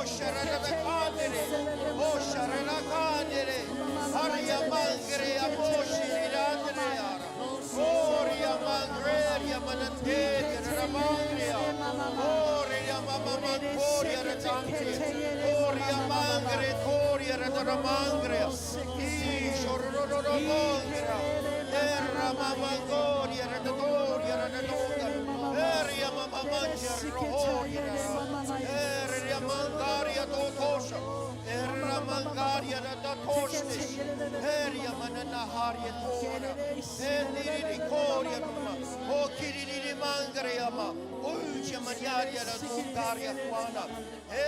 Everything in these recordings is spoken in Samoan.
sharara-kandere, o sharara-kandere, Haria mangre amoshi rirandere ara. Oria mangreria manateria ramangria. Oria mama mancoria ratante. Oria mangre toria ramangria. Ishorororomongra. Erra mamangoria ratatoria ratatoga. Eria mama mangia rohoria. Eria mangaria totosha. Erra mangaria ratatoshnish. Eria mananaharia tora. Endiriri koria ruma. O kiriri mangria ma. Uja manyaria la tongaria kwana.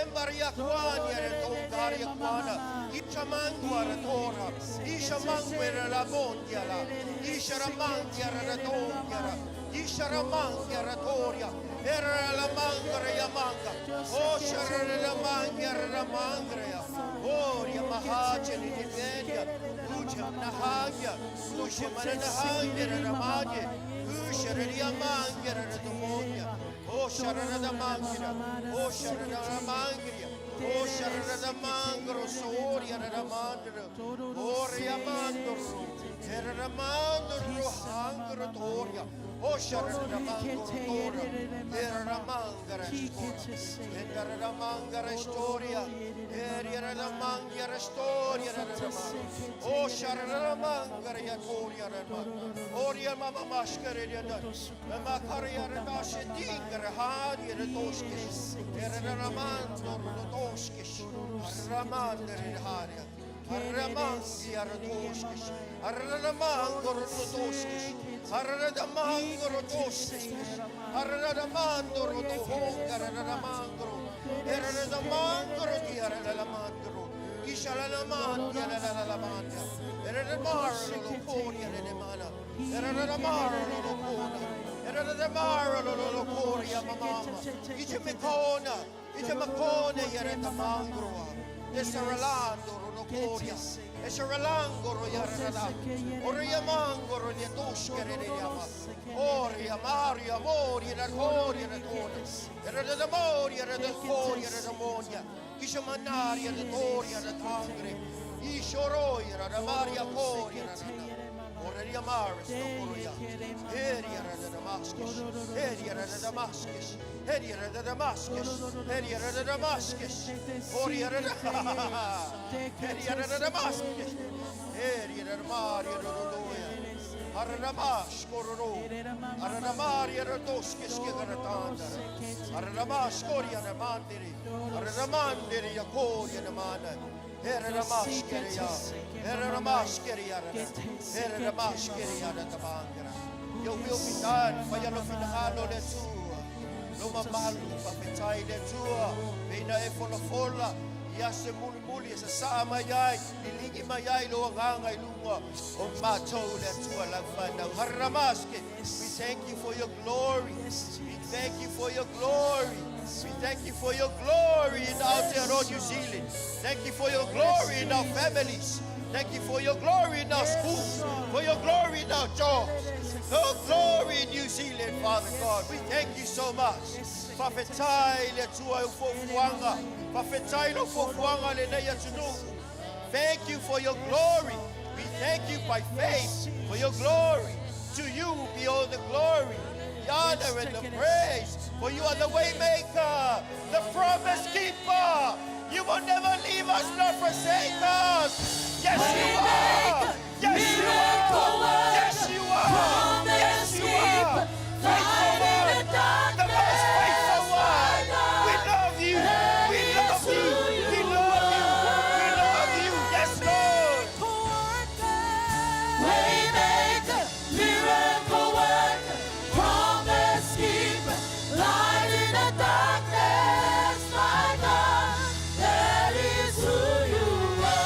Embaria kwania la tongaria kwana. Isha mangua la tora. Isha mangua la mondia la. Isha ramangia la tongia la. Isha ramangia la toria. Era la mangra ya manga. O shara la mangia la mangra ya. Oria mahache ni nivenia. Uja nahagia. Usha mananahangia la maje. Usha la mangia la domonia. O shara la mangira. O shara la mangria. O shara la mangro soria la mandra. Oria mandro. Era la mandro hangro toria. O shara la mangro tora. Era la mangara storia. Era la mangara storia. Era la mangira storia. O shara la mangara ya toria la Oria mama maskere ya da. Mama karia la dingra hadia la toskis. Era la mando la toskis. Ramandere hadia. Aramangi aratoskis. Aramango rotoskis. Aramango rotoskis. Aramando rotohonga aramangro. Aramangro di aralamandro. Ishalamandia la la la mandia. Eramaro lo coria le mana. Eramaro lo cona. Eramaro lo coria mamma. Ichemekona. Ichemakona yeretamangro. Esaralando lo coria. Esaralangoro yarada. Oriamangoro nietuskere yama. Oria maria moria la coria la tona. Era da moria da coria da monia. Ishamanaria da toria da tangre. Ishoroia da maria coria da Oria maris no coria. Eria da Damascus. Eria da Damascus. Eria da Damascus. Eria da Damascus. Oria da Eria da Damascus. Eria da Maria da Doia. Aramash kororo. Aramaria da Toskis kegaratanda. Aramash koria da mandiri. Aramandiri ya koria da mana. Era Ramashkeria. Era Ramashkeria. Era Ramashkeria da tabangra. Your will be done. Faya lo finagalo le tua. Lo mamalu pa le tua. Veina e fola fola. Ia se muli muli e sa saa mai ai. Liligi mai ai lo anganga i lunga. O matou le tua lau whanau. Haramaske. We thank you for your glory. We thank you for your glory. We thank you for your glory in Aotearoa, New Zealand. Thank you for your glory in our families. Thank you for your glory in our schools, for your glory in our jobs. Oh, glory in New Zealand, Father God. We thank you so much. Fa'afetai le Atua i fuafuaga. Fa'afetai lo fuafuaga le nei atunuu. Thank you for your glory. We thank you by faith for your glory. To you be all the glory, the honor, and the praise. For you are the way maker, the promise keeper. You will never leave us nor forsake us. Yes, you are. Yes, you are. Yes, you are. Yes, you are. Faithful one, the most faithful one. We love you. We love you. We love you. We love you. Yes, Lord. Waymaker, miracle worker, promise keeper, light in the darkness, my God, that is who you are.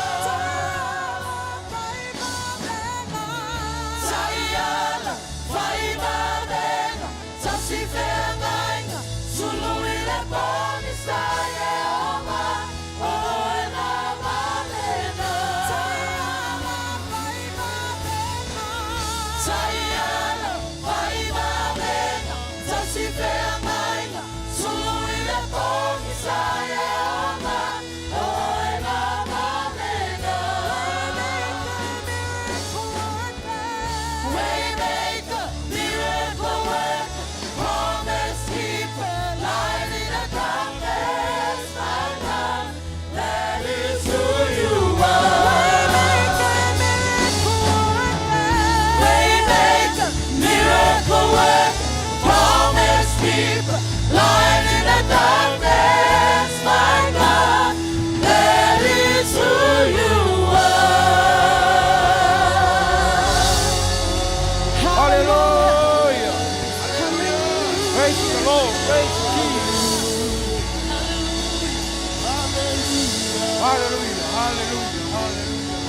Hallelujah, hallelujah, hallelujah.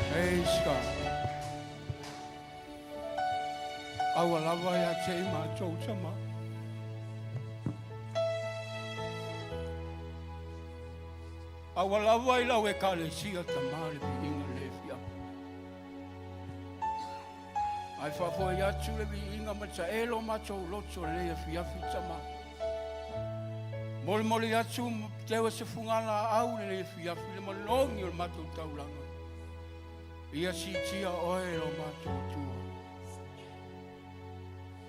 Praise God. Aua lava ia te i mātou tama. Aua lava i lau ekalesia tama le viiga le fiafi. Ae faafoi atu le viiga ma taelo matou loto le afiafi tama. Molimoli atu teu e se fugalaau le afiafi le malogi o le matou taulaga. Ia siitia oe lo matou Atua.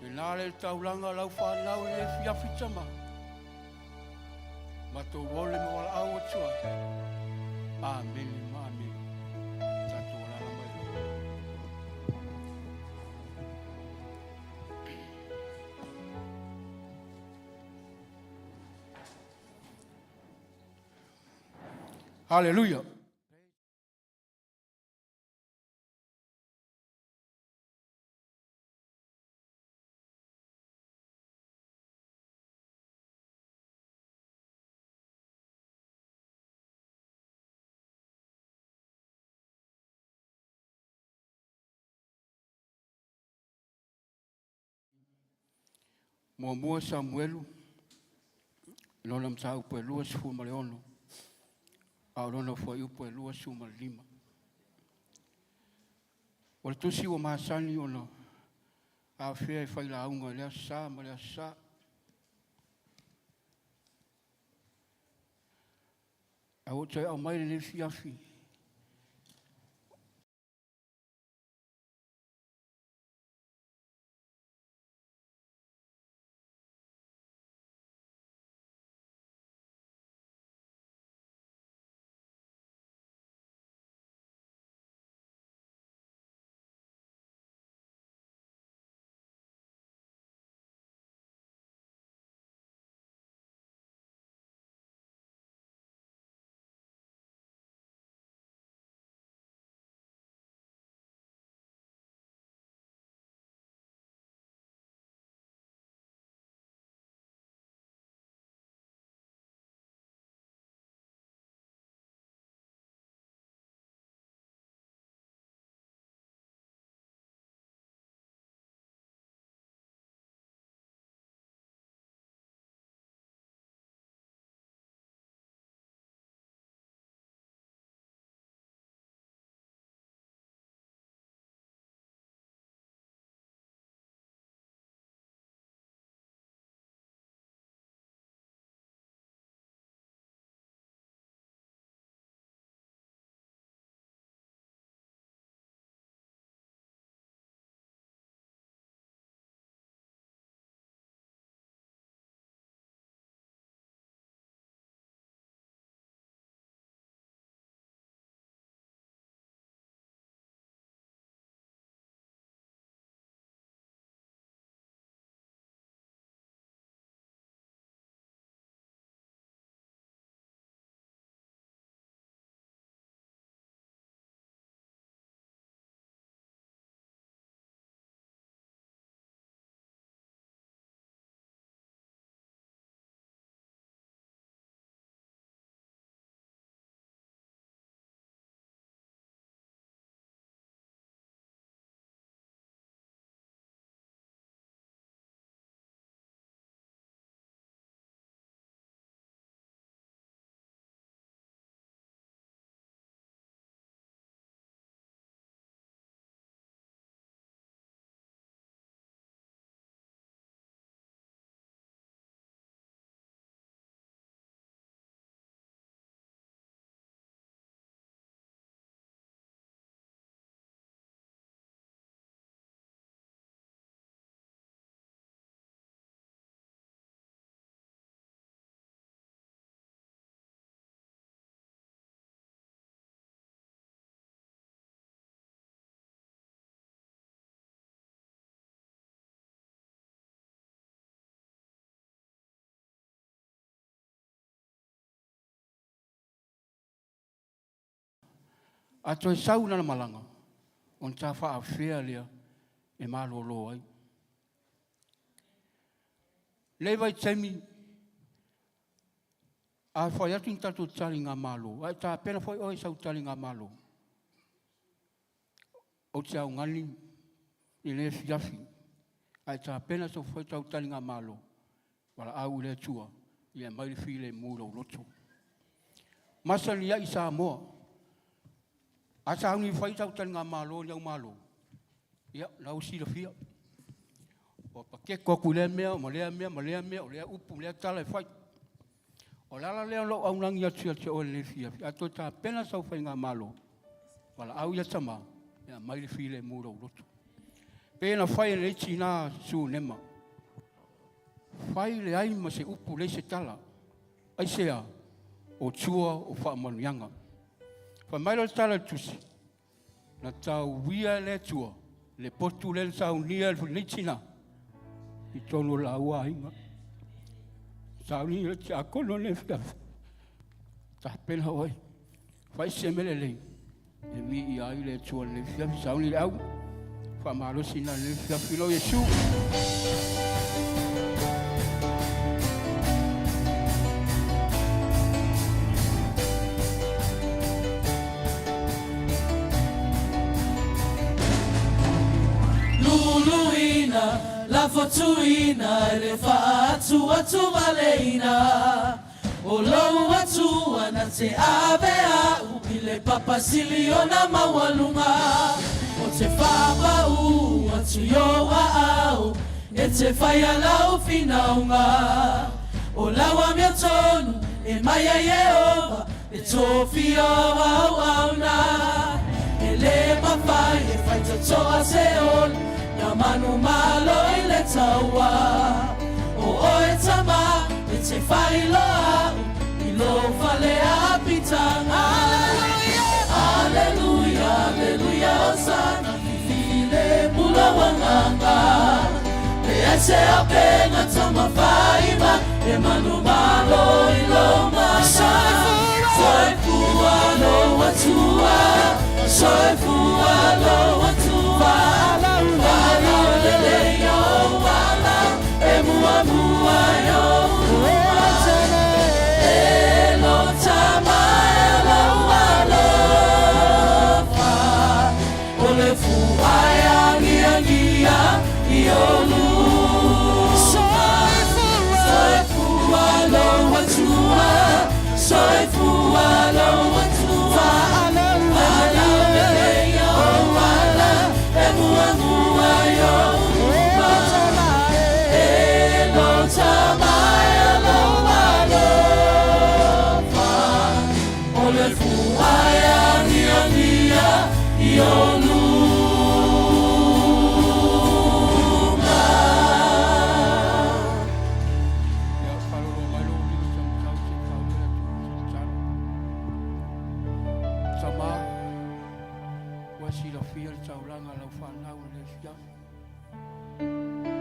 E nā le taulaga lau whanau le afiafi tama. Matou ole ma walaau Atua. Amene ma amene. Tatou alala mai. Hallelujah. Muamua Samuelu, lona mataupu e 26, a o lona fuaiupu e 25. O le tusi ua masani ona afea e failauga i le aso Sa ma le aso Sa. Ae ua ou toe aumai lenei fiafi a toe sau lana malaga, ona ta faafea lea e malolo ai. Lei vaitaimi, A fai atu ni tatou taligamalo, ae tapena foi oe i sau taligamalo. Ou te augani i lenei afiafi, ae tapena sau foi tau taligamalo, valaau i le Atua, ia aumai le filemu i lou loto. Masani ai Samoa, a sauni fai sau taligamalo i le aumalo, ia, la ua silafia. Ua paketo atu i lea mea ma lea mea ma lea mea, o lea upu ma lea tala e fai. O le ala lea o lou aulagi atu ia te oe i lenei afiafi, a toe tapena sau faigamalo, valaau ia tama, e aumai le filemu i lou loto. Pei ona fai e lenei tina Sunema, fai leai ma se upu, leai se tala. Aisea? O tua o faamanuiaga. Fai mai lea o le tala i le tusi, na tauia e le Atua le potu lea na saunia e lenei tina i totonu o laua aiga. Saunia le tiakono lenei afiafi, tapena oe, fai se mea lelei e viia ai le Atua i lenei afiafi. Sauni le au, faamalosi na lenei afiafi lo Iesu. Luluina, lafotuina e le faaatuatuvaleina. O lou Atua na te ave au i le papa sili ona maualuga. O te faapau atu i ou aao e te faia lau finauga. O lau amiotonu e mai ai Ieova e tofia o auauna. E le mafai e faitotoa se oli na manumalo i le taua. O oe tama e te faailoa au i lou fale apitaga. Aleluia, aleluia, hosana, fifi le mula wanganga. Leai se aupenga taumafaima e manumalo i lou mana. Soifua lou Atua, soifua lou Atua. Faalaulelei ou ala e muamua i ou luma. E lo tama e lou alofa, o le fua e agiagia i ou luma. Soifua lou Atua, soifua lou Atua. Faalaulelei ou ala e muamua i ou luma. E lo tama e lou alofa, o le fua e agiagia i ou luma. Ia faalolo mai lou lima taumatau se i faaauau le atunuu se tatalo. Tama, ua silafia le taulaga a lau fanau i le afiafi.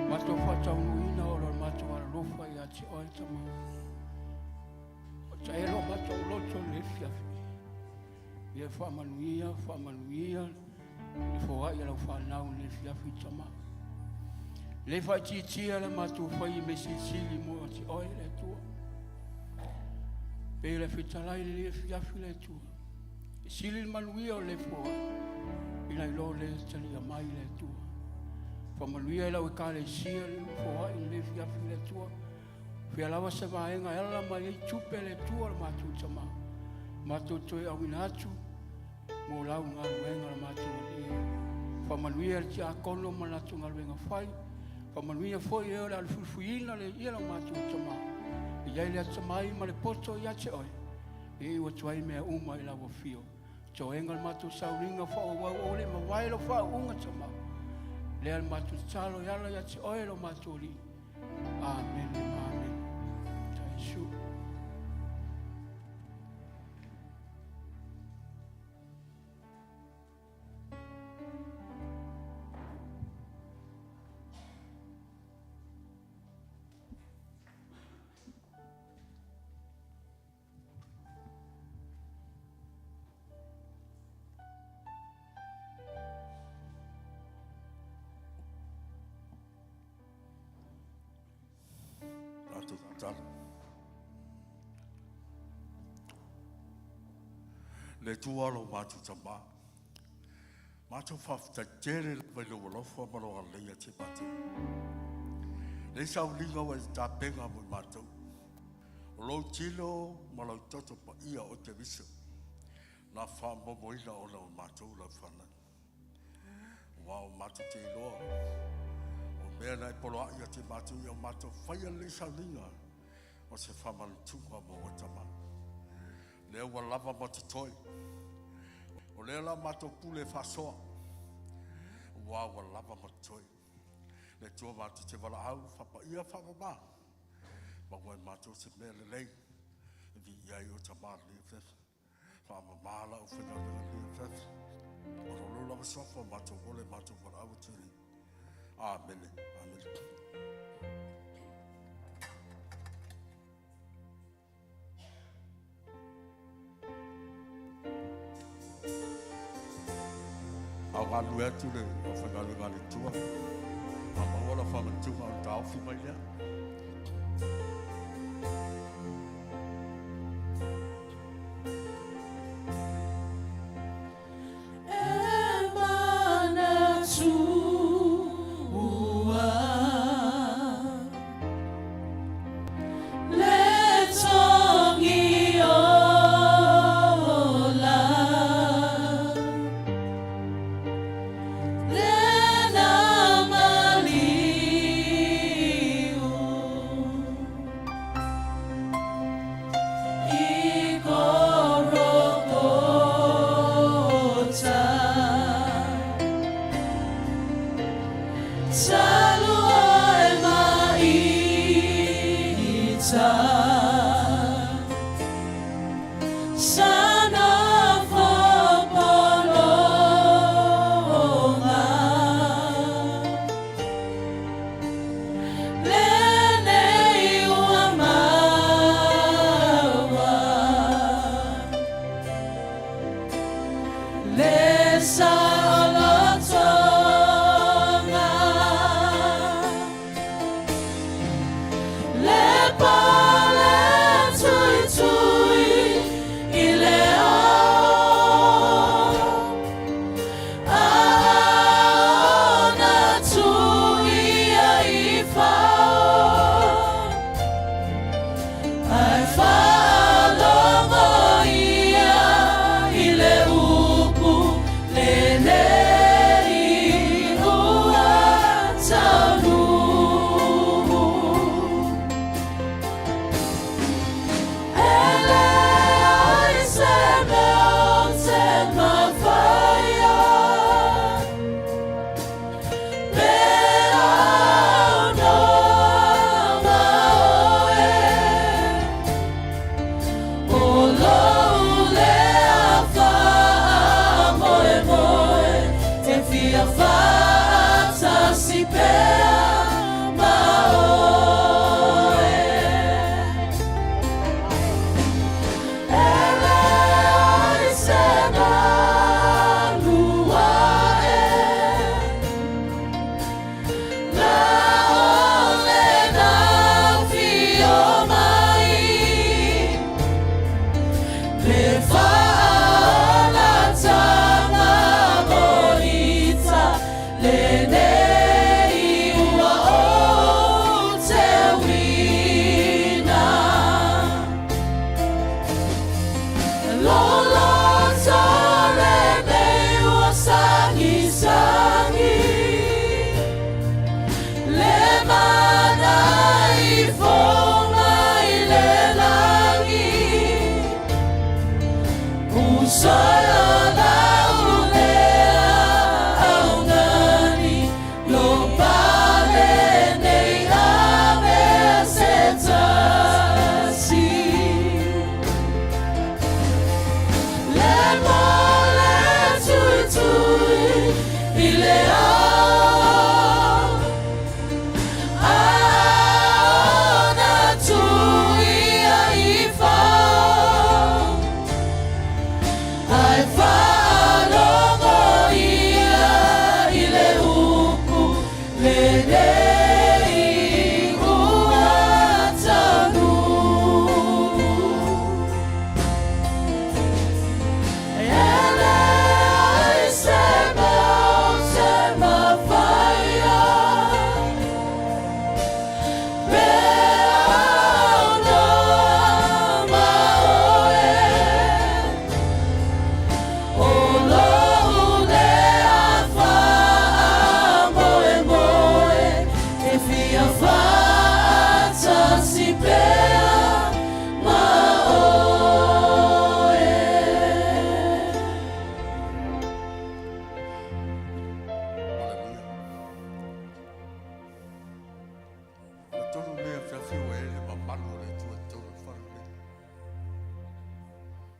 Matou faataunuuina o lo matou alolofa ia te oe, Tama. O taelo matou loto i le afiafi. Ia faamanuia, faamanuia le foai a lau fanau i le afiafi, Tama. Le faaitiitia le matou fai i mea silisili mo te oe, le Atua. Pe le fetalai le afiafi le Atua. E sili le manuia o le foai i nai lo le talia mai le Atua. Faamanuia i lau ekalesia le foai i le afiafi le Atua. Fia lava se vaega e ala mai ai tupe le Atua le matou tama. Matou toe auina atu mo lau galuega le matou alii. Faamanuia le tiakono ma latou galuega fai. Faamanuia foi e o le alufuifuiina le ia lau matou tama. I ai le atamai ma le poto ia te oe. E iu atu ai mea uma i lau afio. Toega le matou sauliga faaauau o le mavae lau faauuga tama. Lea le matou tatalo e ala ia te oe lo matou alii. Amene, amene. Ta Iesu. Tatou tatalo. Le Atua lo matou Tama, matou faafetai tele lava i lou alofa ma lou agalelei ia te matou. Lei sauliga ua e tapena mo i matou. O lou tino ma lou toto paia o Keriso na faamomoina ona o matou lau fanau. Ua o matou te iloa, o mea na e poloai ia te matou ia o matou faia lelei sauliga o se faamanutuga mo oe Tama. Lea ua lava ma totoe. O lea la matou pule e faasoa. Ua ua lava ma totoe. Le Atua matou te valaau, faapaia faamama. Maua e matou se mea lelei. E viia ai oe Tama i lenei afiafi. Faamama lau faigaluega i lenei afiafi. O lo lou lava suafa matou ola e matou valaau atu nei. Amene. Amene. A o galulue atu le aufaigaluega a le Atua, a maua lau faamanatuga o le taofi mai lea.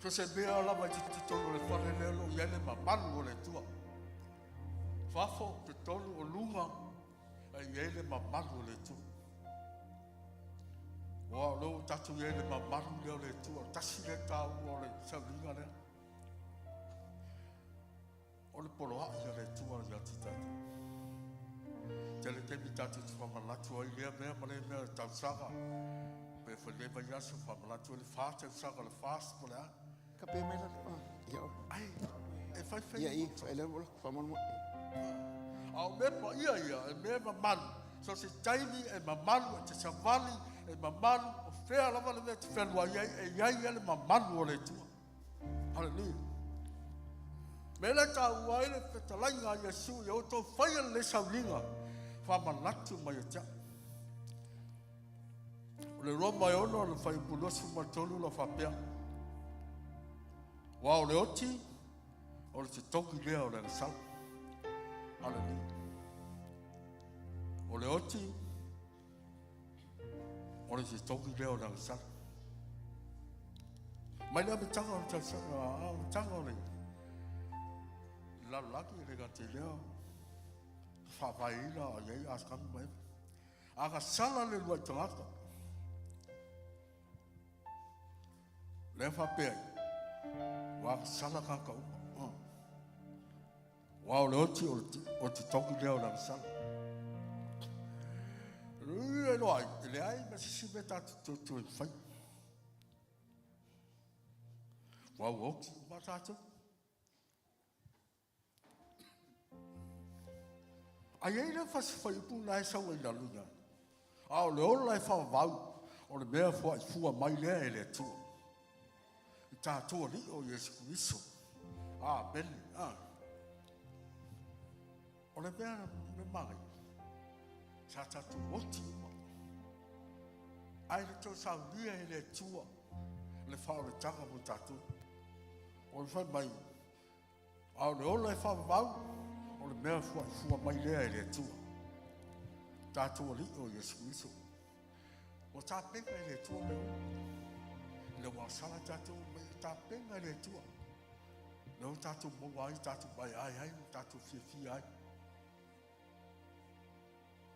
So se mea lava i te tolu o le fale lea lo i ai le mamalu o le Atua. Fafo, totonu o luga, e i ai le mamalu o le Atua. Ua o lea ua tatou i ai le mamalu lea o le Atua, tasi lea taua o le sauliga lea. O le poloai a le Atua ia te tatou. Tele taimi tatou te faamanatu ai lea mea ma lea mea o tausaga. Pe fai le vaiaso faamanatu ai le 4 tausaga o le fast po o le a. Ka pe mai la ia. Ai, e fai fai. Ia i, fa ele mo fa mo. A o mea paia ia, e mea mamalu. So se taimi e mamalu, e te savali, e mamalu, o fea lava le mea te fealuai ai, e i ai ia le mamalu o le Atua. Haleluia. Me le taua ai le fetalaiga a Iesu, ia outou faia le sauliga, faamanatu mai ia te au. O le Roma e 6 le fuaiupu 23 la faapea. Ua o le oti, o le totogi lea o le agasala. Haleluia. O le oti, o le totogi lea o le agasala. Mai le amataga o le tausaga, amataga o le lalolagi e le gata i lea, faavaeina i ai Atamu ma Eva. Agasala le uluai tagata. Lea faapea ai, ua agasala tagata uma. Ua o le oti o le totogi lea o le agasala. E loa ai, e leai ma se isi mea tatou te toe fai. Ua ua oti uma tatou. Ai ai le fasi fuaiupu na e sau ai lalo i A o le ola e faavavau, o le mea fuaifua mai lea e le Atua. I tatou alii o Iesu Kriso. Amene. O le mea me magai, sa tatou oti uma. Ai le tau saunia e le Atua, le faaoletaga mo tatou. O le fai mai, a o le ola e faavavau, o le mea fuaifua mai lea e le Atua. Tatou alii o Iesu Kriso. Ua tapena e le Atua mea uma. Le ua sala tatou mai tapena e le Atua. Le ua tatou maua ai, tatou mai ai ai, tatou fiafia ai.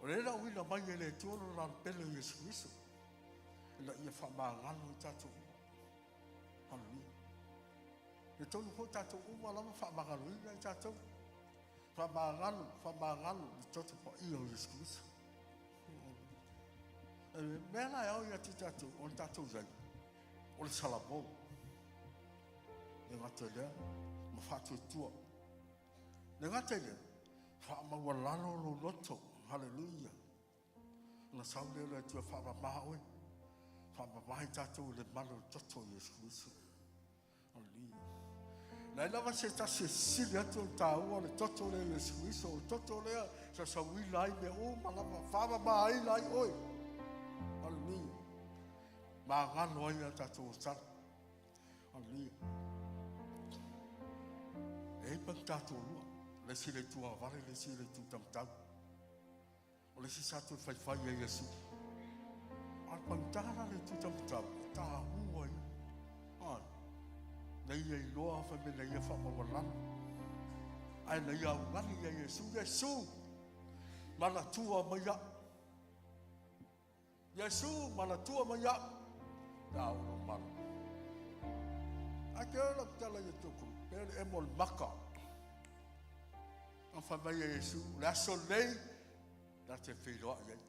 O le la uila mai e le Atua lo la pele o Iesu Kriso. Ina ia faamagalo i tatou uma. Haleluia. E tonu foi tatou uma lava faamagaloina i tatou. Faamagalo, faamagalo le toto paia o Iesu Kriso. E mea la e ao ia te tatou, o le tatou zai, o le salamo. Le gata i lea, ma faatuatua. Le gata i lea, faamaualalo lou loto. Haleluia. Na sau lea o le Atua faamama oe. Faamama i tatou i le mana o le toto o Iesu Kriso. Haleluia. Na ai lava se tasi e sili atu o le taua o le toto lea o Iesu Kriso. O le toto lea sa sauina ai mea uma lava, faamama ai la ai oe. Haleluia. Magalo ai a tatou osana. Haleluia. E ai pa tatou lua. Le isi le itu agavale, le isi le itu taumatau. O le isi sa toe faifai ai Iesu. A le pagita la le itu taumatau, e taua ia. Ai. Na ia iloa fai mai na ia faamaualalo. Ai na ia augani ia Iesu, Iesu, manatua mai au. Iesu, manatua mai au. Ta o malo. A ke ola tala ia toko, pe le emo le maka. Na fai mai ia Iesu, le aso nei, na te whiloa i ai.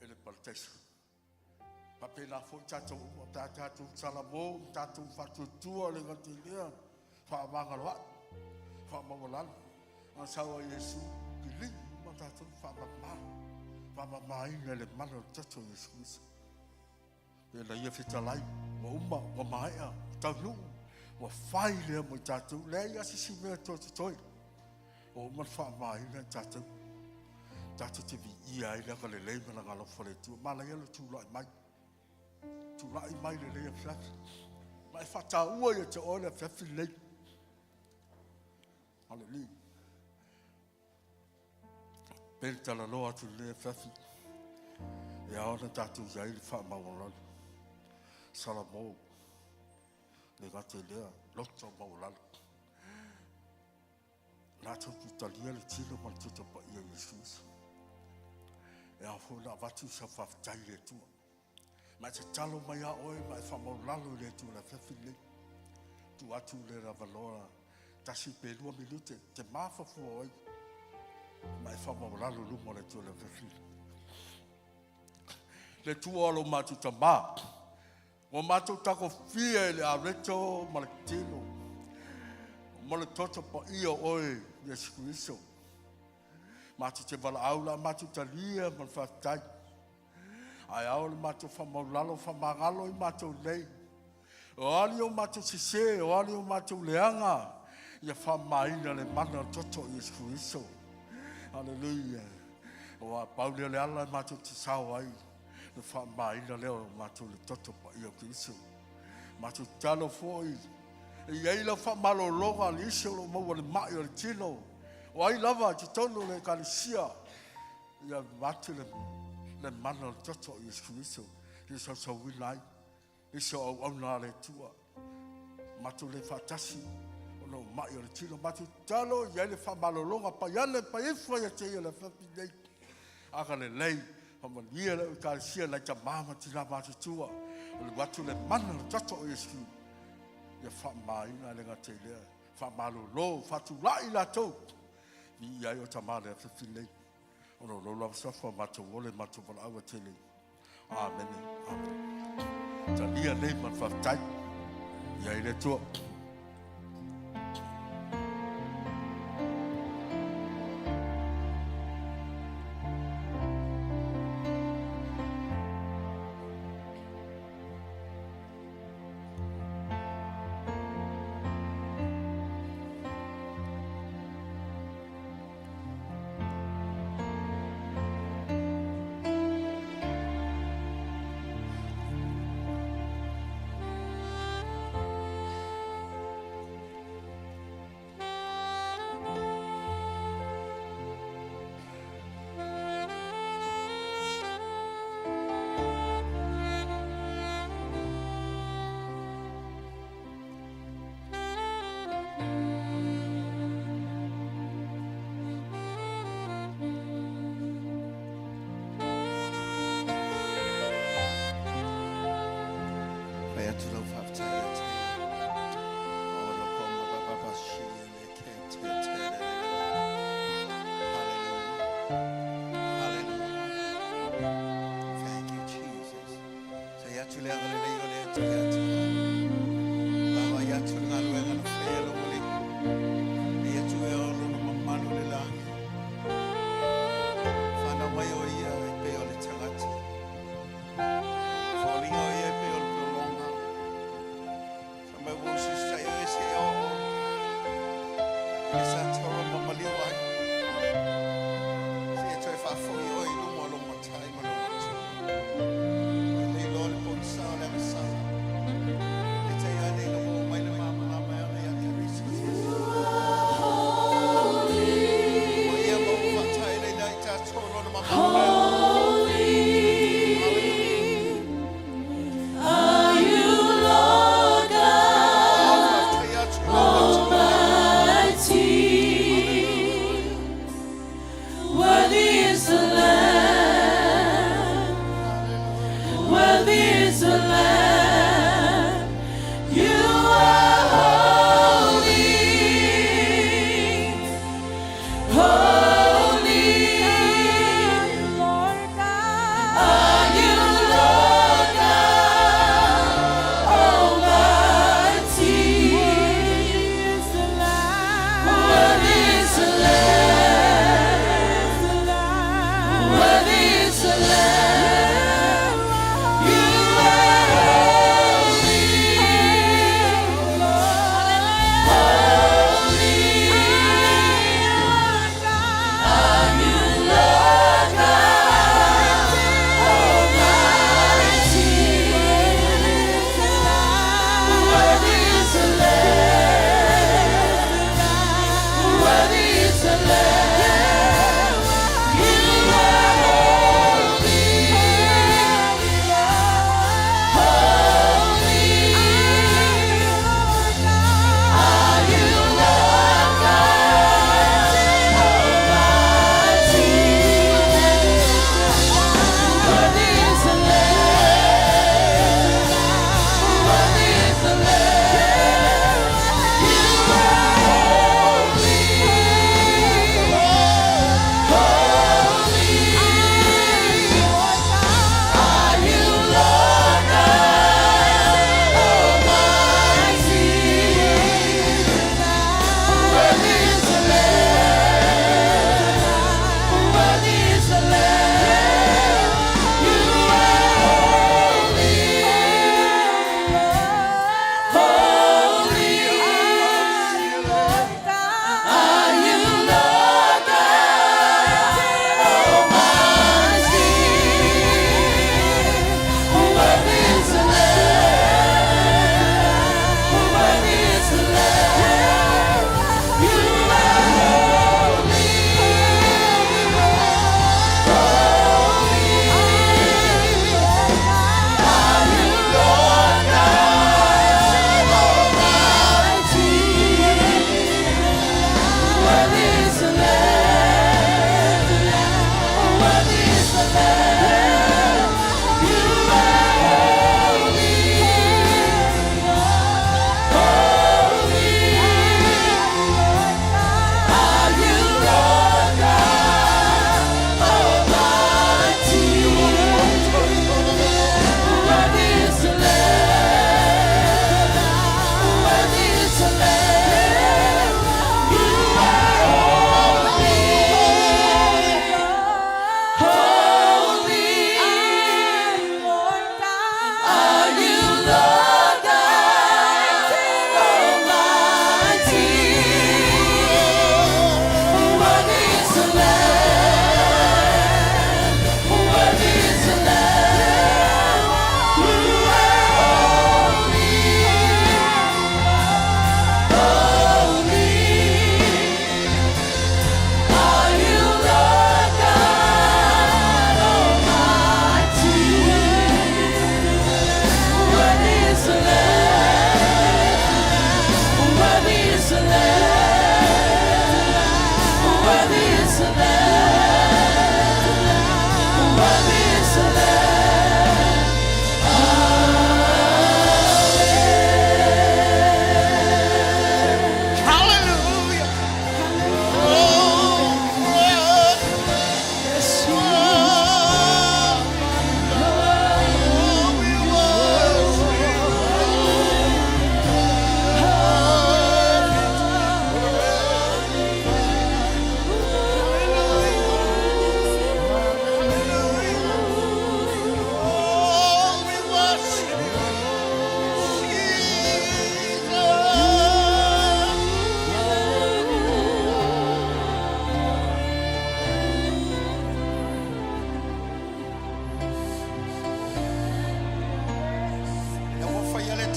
E le parataiso. Pape la foi tatou uma, ta tatou salamo, tatou faatuatua le gata i lea, faamagaloai, faamaualalo. A sau a Iesu, piligi uma tatou faamama, faamamaina i le mana o le toto o Iesu Kriso. Pe la ia fetalai, ua uma, ua maea, taunuu, ua fai lea mo i tatou, lea ia sisi mea toe totoe. Ua uma le faamamaina i tatou. Tatou te viia ai le agalelei ma le agalofa o le Atua. Manaia le tulai mai. Tulai mai le lei afiafi. Ma e faataua ia te oe le afiafi lenei. Haleluia. Pe le talanoa atu le afiafi. E ao ona tatou i ai le faamaualalo. Salamo. Le gata i lea, loto maualalo. Latou te talia le tino ma le toto paia o Iesu Keriso. E ao foi ona avatu sau faafetai i le Atua. Ma e tatalo mai a oe ma e faamaulalo i le Atua i le afiafi lenei. Tuu atu le avanoa tasi pe lua minute te mafafua ai ma e faamaulalo i luma o le Atua i le afiafi lenei. Le Atua o lo matou Tamā, Ua matou tagofia i le areto ma le tino ma le toto paia o oe Iesu Keriso. Matou te valaau la matou talia ma le faafetai. Ae ao le matou faamaulalo faamagalo i matou nei. O ali o matou sese, o ali o matou leaga, ia faamamaina le mana o le toto o Iesu Keriso. Haleluia. Ua pau lea o le ala e matou te sao ai le faamamaina lea o matou le toto paia o Keriso. Matou tatalo foi e i ai lau faamalologa a nisi o lo o maua le mai o le tino, o ai lava i totonu o le ekalesia, ia avatu le, le mana o le toto o Iesu Keriso ia sausauina ai nisi o auauna a le Atua. Matou le faatasi ona o mai o le tino. Matou tatalo i ai le faamalologa paiane paifo ia te ia le afiafi nei. Agalelei, faamanuia lau ekalesia nai tama ma tina matutua. O le atu le mana o le toto o Iesu ia faamamaina le gata i lea. Faamalolo, faatulai latou. Viia ai o tama le afiafi nei. Ona o lou lava suafa matou ole matou valaau a tele. Amene. Amene. Talia nei ma le faafetai. Ia i le Atua. Fai atu lau faafetai ia te ia. O lo ko ma ba ba ba shi le ke te te le le le. Hallelujah. Hallelujah. Thank you, Jesus. Sai atu le agalelei o le Atua ia te oe. Vaavaai atu le galuega na faia e lou Alii. E atu e o lona mamalu i le lagi. Whanau mai o ia e pei o le tagata. Foliga o ia e pei o le pologa. Fai mai ua usitaia e seia oo i le sataua ma maliu ai. Seia toe faafoi oe i luma o lou Matai ma lou Atua. Ua lelei loa le pogisa o le agasala. Peitai ane ina ua oo mai le malamalama e ala ia Keriso Iesu. Ua ia ma ua faataeleina ai tatou i Lona mamalu lea. Hallelujah. Are you Lord God?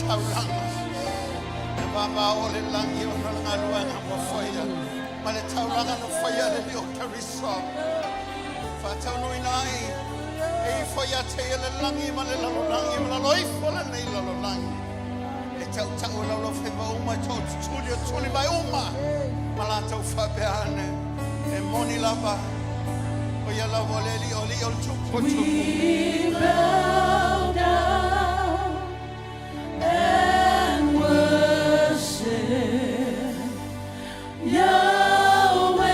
taulaga. E vavao le lagi ona o le galuega ua faia. Ma le taulaga na faia e le Alii o Keriso. Faataunuuina ai e ifo ia te ia le lagi ma le lalolagi ma lalo ifo o lenei lalolagi. E tautau e laulaufaiva uma e tootutuli o tuli mai uma ma latou faapea ane e moni lava o ia lava o le Alii o alii o le Tupu o tupu. We bow down and worship Yahweh.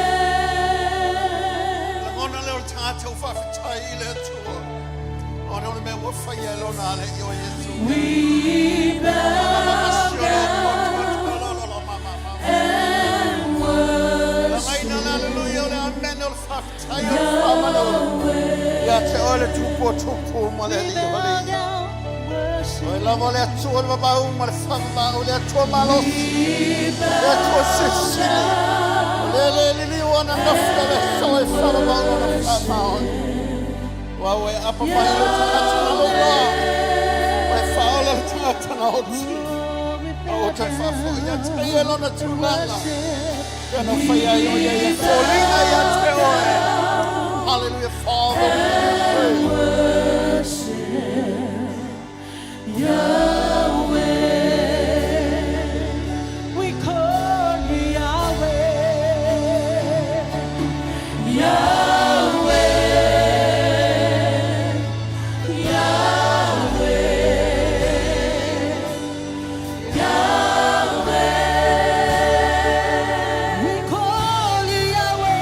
Lagona lea o le tagata ua faafetai i le Atua ona o le mea ua faia e lona Alii o Iesu. We bow down and worship Ia te oe le Tupu o tupu ma le We Alii o bow alii. down, worship. Oe lava o le Atua le vavau ma le faavavau, le Atua malosi, We le bow Atua silisili. O le le liliu ona nofo le aso e faavavau lona faamaoni. Ua ua e apa mai le tagata na loa. Ua e faaola le tagata na oti. we O te bow faafoi ia down te ia lona tulaga. worship. Ia na fai ai o ia ia foliga ia te oe. Hallelujah, Father, we give you praise. Worship Yahweh. We call you Yahweh. Yahweh. Yahweh. Yahweh. We call you Yahweh.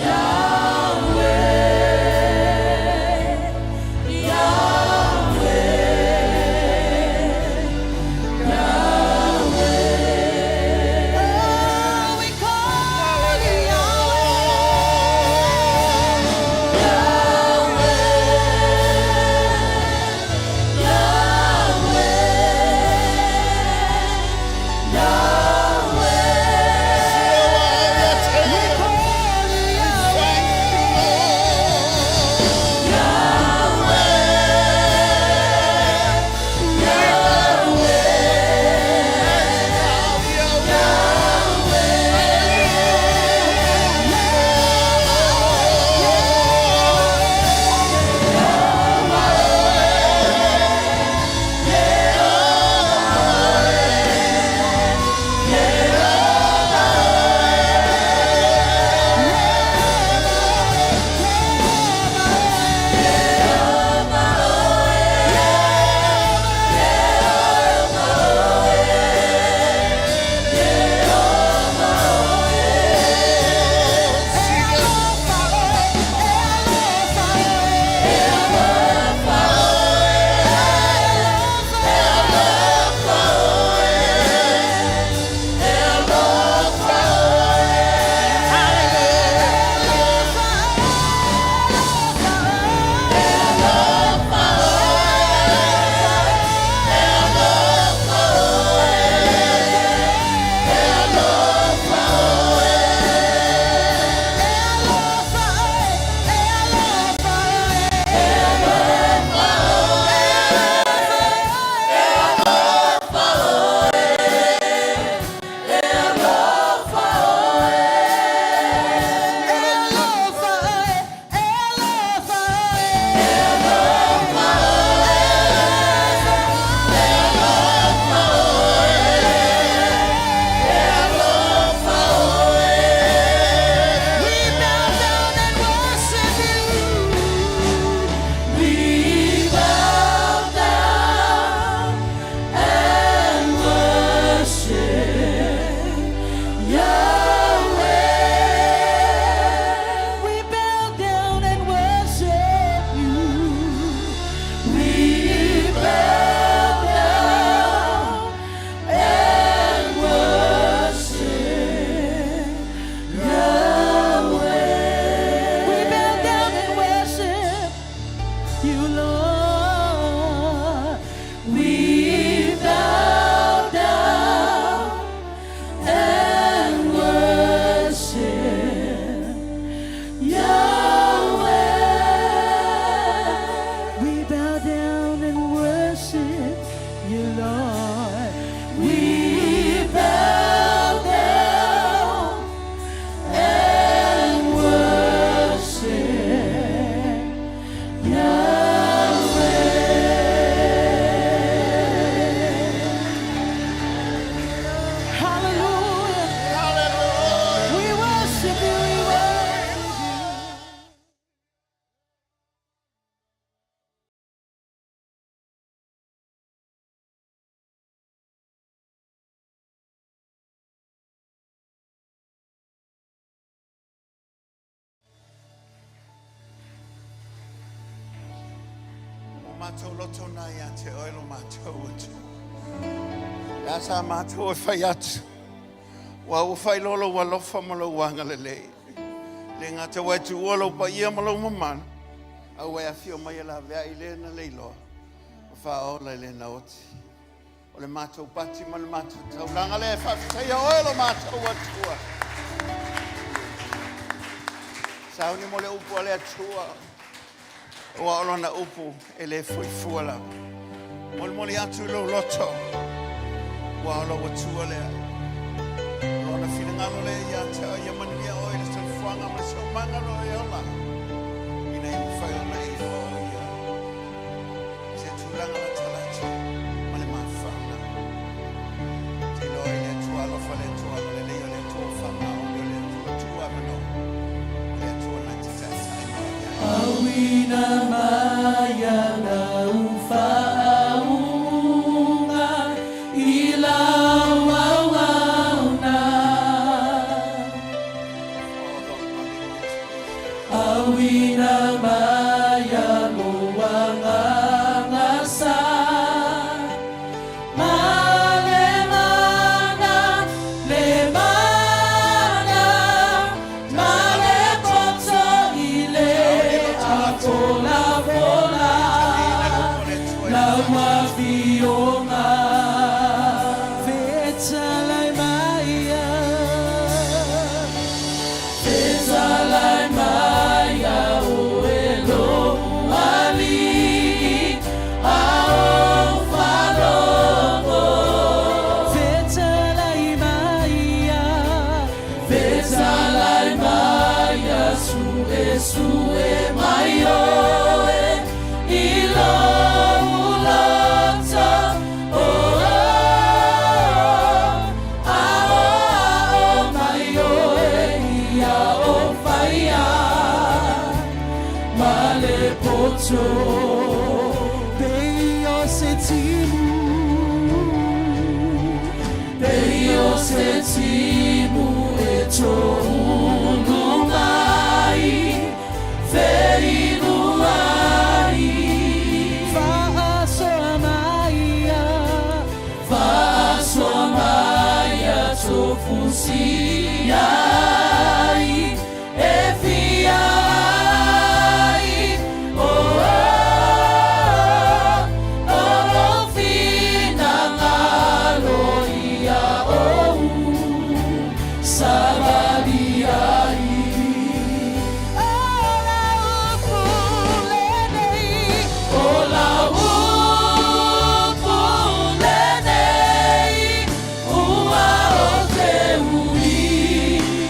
Yahweh. matou loto na ia te oe lo matou Atua. Le a sa matou e fai atu. Ua ua fai loa lou alofa ma lou agalelei. Le gata ua e tuua lou paia ma lou mamalu, a ua e afio mai e laveai le na leiloa, ma faaola i le na oti. O le matou pati ma le matou taulaga lea e faafetaia oe lo matou Atua. Sauni mo le upu a le Atua, ua o lona upu e le fuifua lava. Molimoli atu i lou loto, ua o lou Atua lea. O lona finagalo lea ia te oe, ia manuia oe i le soifuaga ma le soomaga o e ola. Ina ia mafai ona e oo ia se tulaga latalata ma le mafauna. Te iloa i le Atua alofa, le Atua agalelei, o le Atua faamaoni, o le Atua tuu avanoa, o le Atua na te taitai mai ai. Auina mai lau faauuga i lau auauna. Father, hallelujah, Jesus. Auina mai lou agaga sa ma le mana, le mana ma le poto i le afolafola lau afioga. Fetalai maia, fetalai maia oe lou alii a ou faalogo. Fetalai maia, fetalai maia, suesue mai oe i lou loto. Oh, ao ao mai oe ia o faia ma le poto pei o se timu, pei o se timu e toulu mai feiluai. Faasoa maia, faasoa maia tofusi ai e fia ai. Oh, oh, oh, finagalo ia ou savali ai. O lau upu lenei, o lau upu lenei, ua ou te ui.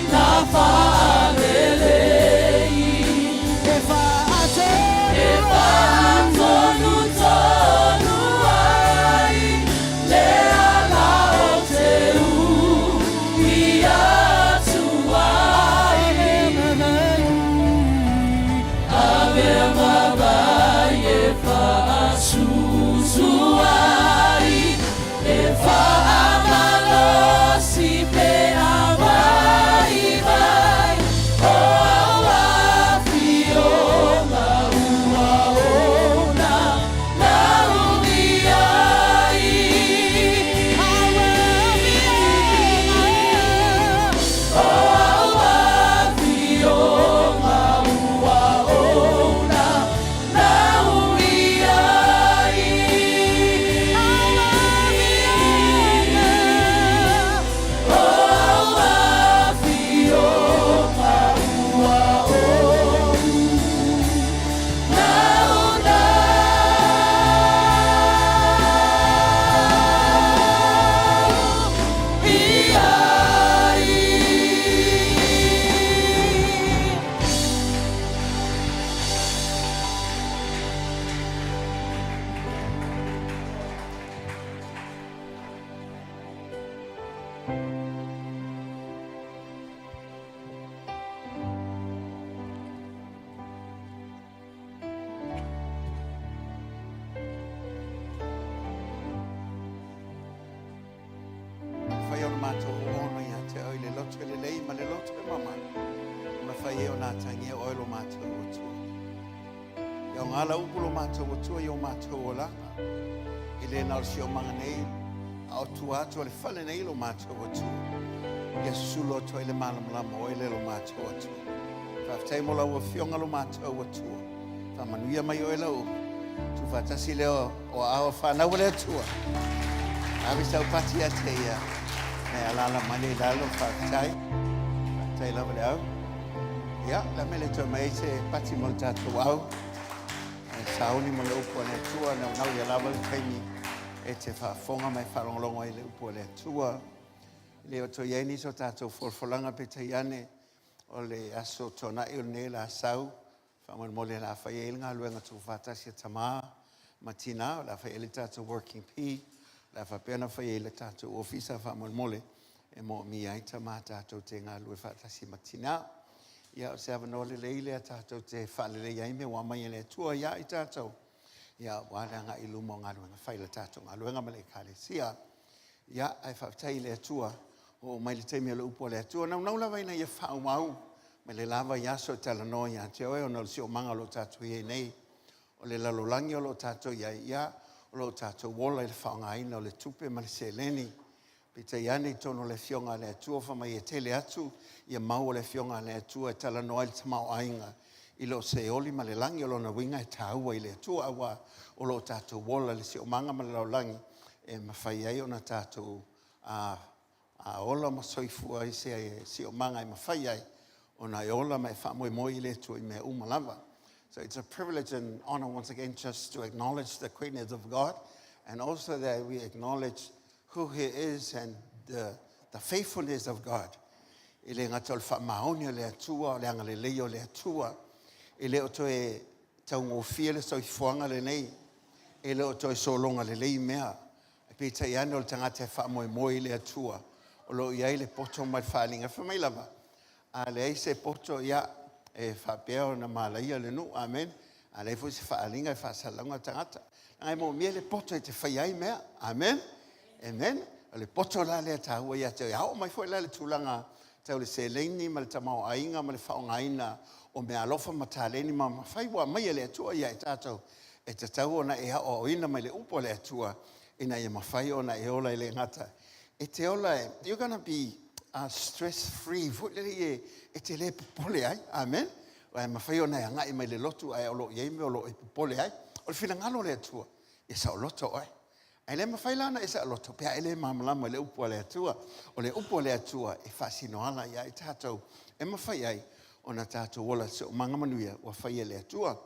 Faaaoga lau upu lo matou Atua i o matou olaga. E le na o le siomaga nei, a o tua atu o le fale nei lo matou Atua. Ia susulu atu ai le malamalama o oe le lo matou Atua. Faafetai mo lau afioga lo matou Atua. Faamanuia mai oe lau upu. Tuufaatasi lea o aao fanau o le Atua. Ave sau pati ia te ia. Me alaala mai le i lalo, faafetai. Faafetai lava le au. Ia, la me le toe mai ai se pati mo le tatou au. E sauni mo le upu a le Atua, naunau ia lava le taimi e te faafofoga ma e faalogologo ai i le upu a le Atua. E le o toe i ai nisi o tatou folafolaga peitai ane o le aso Toonai o lenei o le a sau. Faamolemole o le a fai ai le galuega tuufaatasi a tama ma tina, o le a fai ai le tatou working bee, o le a faapea ona fai ai le tatou ofisa faamolemole e moomia ai tama tatou te galulue faatasi ma tina. Ia, o se avanoa lelei lea tatou te faaleleia ai mea ua aumai e le Atua ia i tatou, ia, aua le agai i luma o galuega fai a le tatou galuega ma le Ekalesia. Ia, ae faafetai i le Atua, ua oo mai le taimi o le upu a le Atua. Naunau lava ina ia faaauau mai le la vaiaso e talanoa ia te oe ona o le siosiomaga o lo o tatou i ai nei. O le lalolagi o lo o tatou i ai, ia, o lo o tatou ola i le faaaogaina o le tupe ma le seleni. Peitai ane i totonu o le Afioga a le Atua fai mai e tele atu ia mau o le Afioga a le Atua e talanoa ai le tamaoaiga i lo Seoli ma le lagi. O lona uiga e taua i le Atua aua o lo o tatou ola i le siosiomaga ma le lalolagi e mafai ai ona tatou ola ma soifua i se siosiomaga e mafai ai ona e ola ma e faamoemoe i le Atua i mea uma lava. So it's a privilege and honor once again just to acknowledge the greatness of God and also that we acknowledge who He is and the faithfulness of God. E le gata o le faamaoni o le Atua, o le agalelei o le Atua. E le o toe taugofie le soifuaga lenei. E le o toe sologa lelei mea. E peitai ane o le tagata e faamoemoe i le Atua, o lo o i ai le poto ma le faaaliga. Fai mai lava, a leai se poto, ia, e faapea ona malaia le nuu, amen. A leai foi se faaaliga e faasalalauga le tagata. Leaga e moomia le poto e te faia ai mea, amen. Amen. O le poto la lea e taua ia te oe. A oo mai foi la i le tulaga tau le seleni ma le tamaoaiga ma le faaaogaina o meaalofa ma taleni ma mafai ua aumai e le Atua ia i tatou, e tatau ona e aoaoina mai le upu a le Atua ina ia mafai ona e ola. E le gata e te ola, you're gonna be stress free foi lele, e te le popole ai, amen. Ae mafai ona e agai mai le lotu ae o lo o i ai mea o lo o e popole ai. O le finagalo o le Atua, e saoloto oe. Ae le mafai la ona e saoloto pe a e le malamalama i le upu a le Atua. O le upu a le Atua e faasinoala ia i tatou e mafai ai ona tatou ola siosiomaga manuia ua fai e le Atua.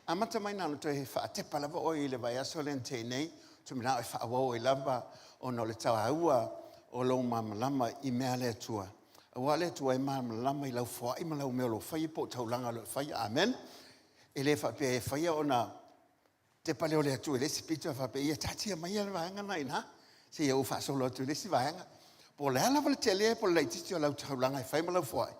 Amata mai na ona toe faatepa lava oe i le vaiaso lea na tea nei, tuminao e faaauau ai lava ona o le taua o lou malamalama i mea a le Atua. Aua o le Atua e malamalama i lau foai ma lau mea o lo o faia po o taulaga o lo o faia. Amen. E le faapea e faia ona tepa lea o le Atua i le isi pito e faapea, ia taatia mai le vaega lena i ina, seia ou faasolo atu i le isi vaega. Po o le a lava le tele po o le laitiiti o lau taulaga e fai ma lau foai,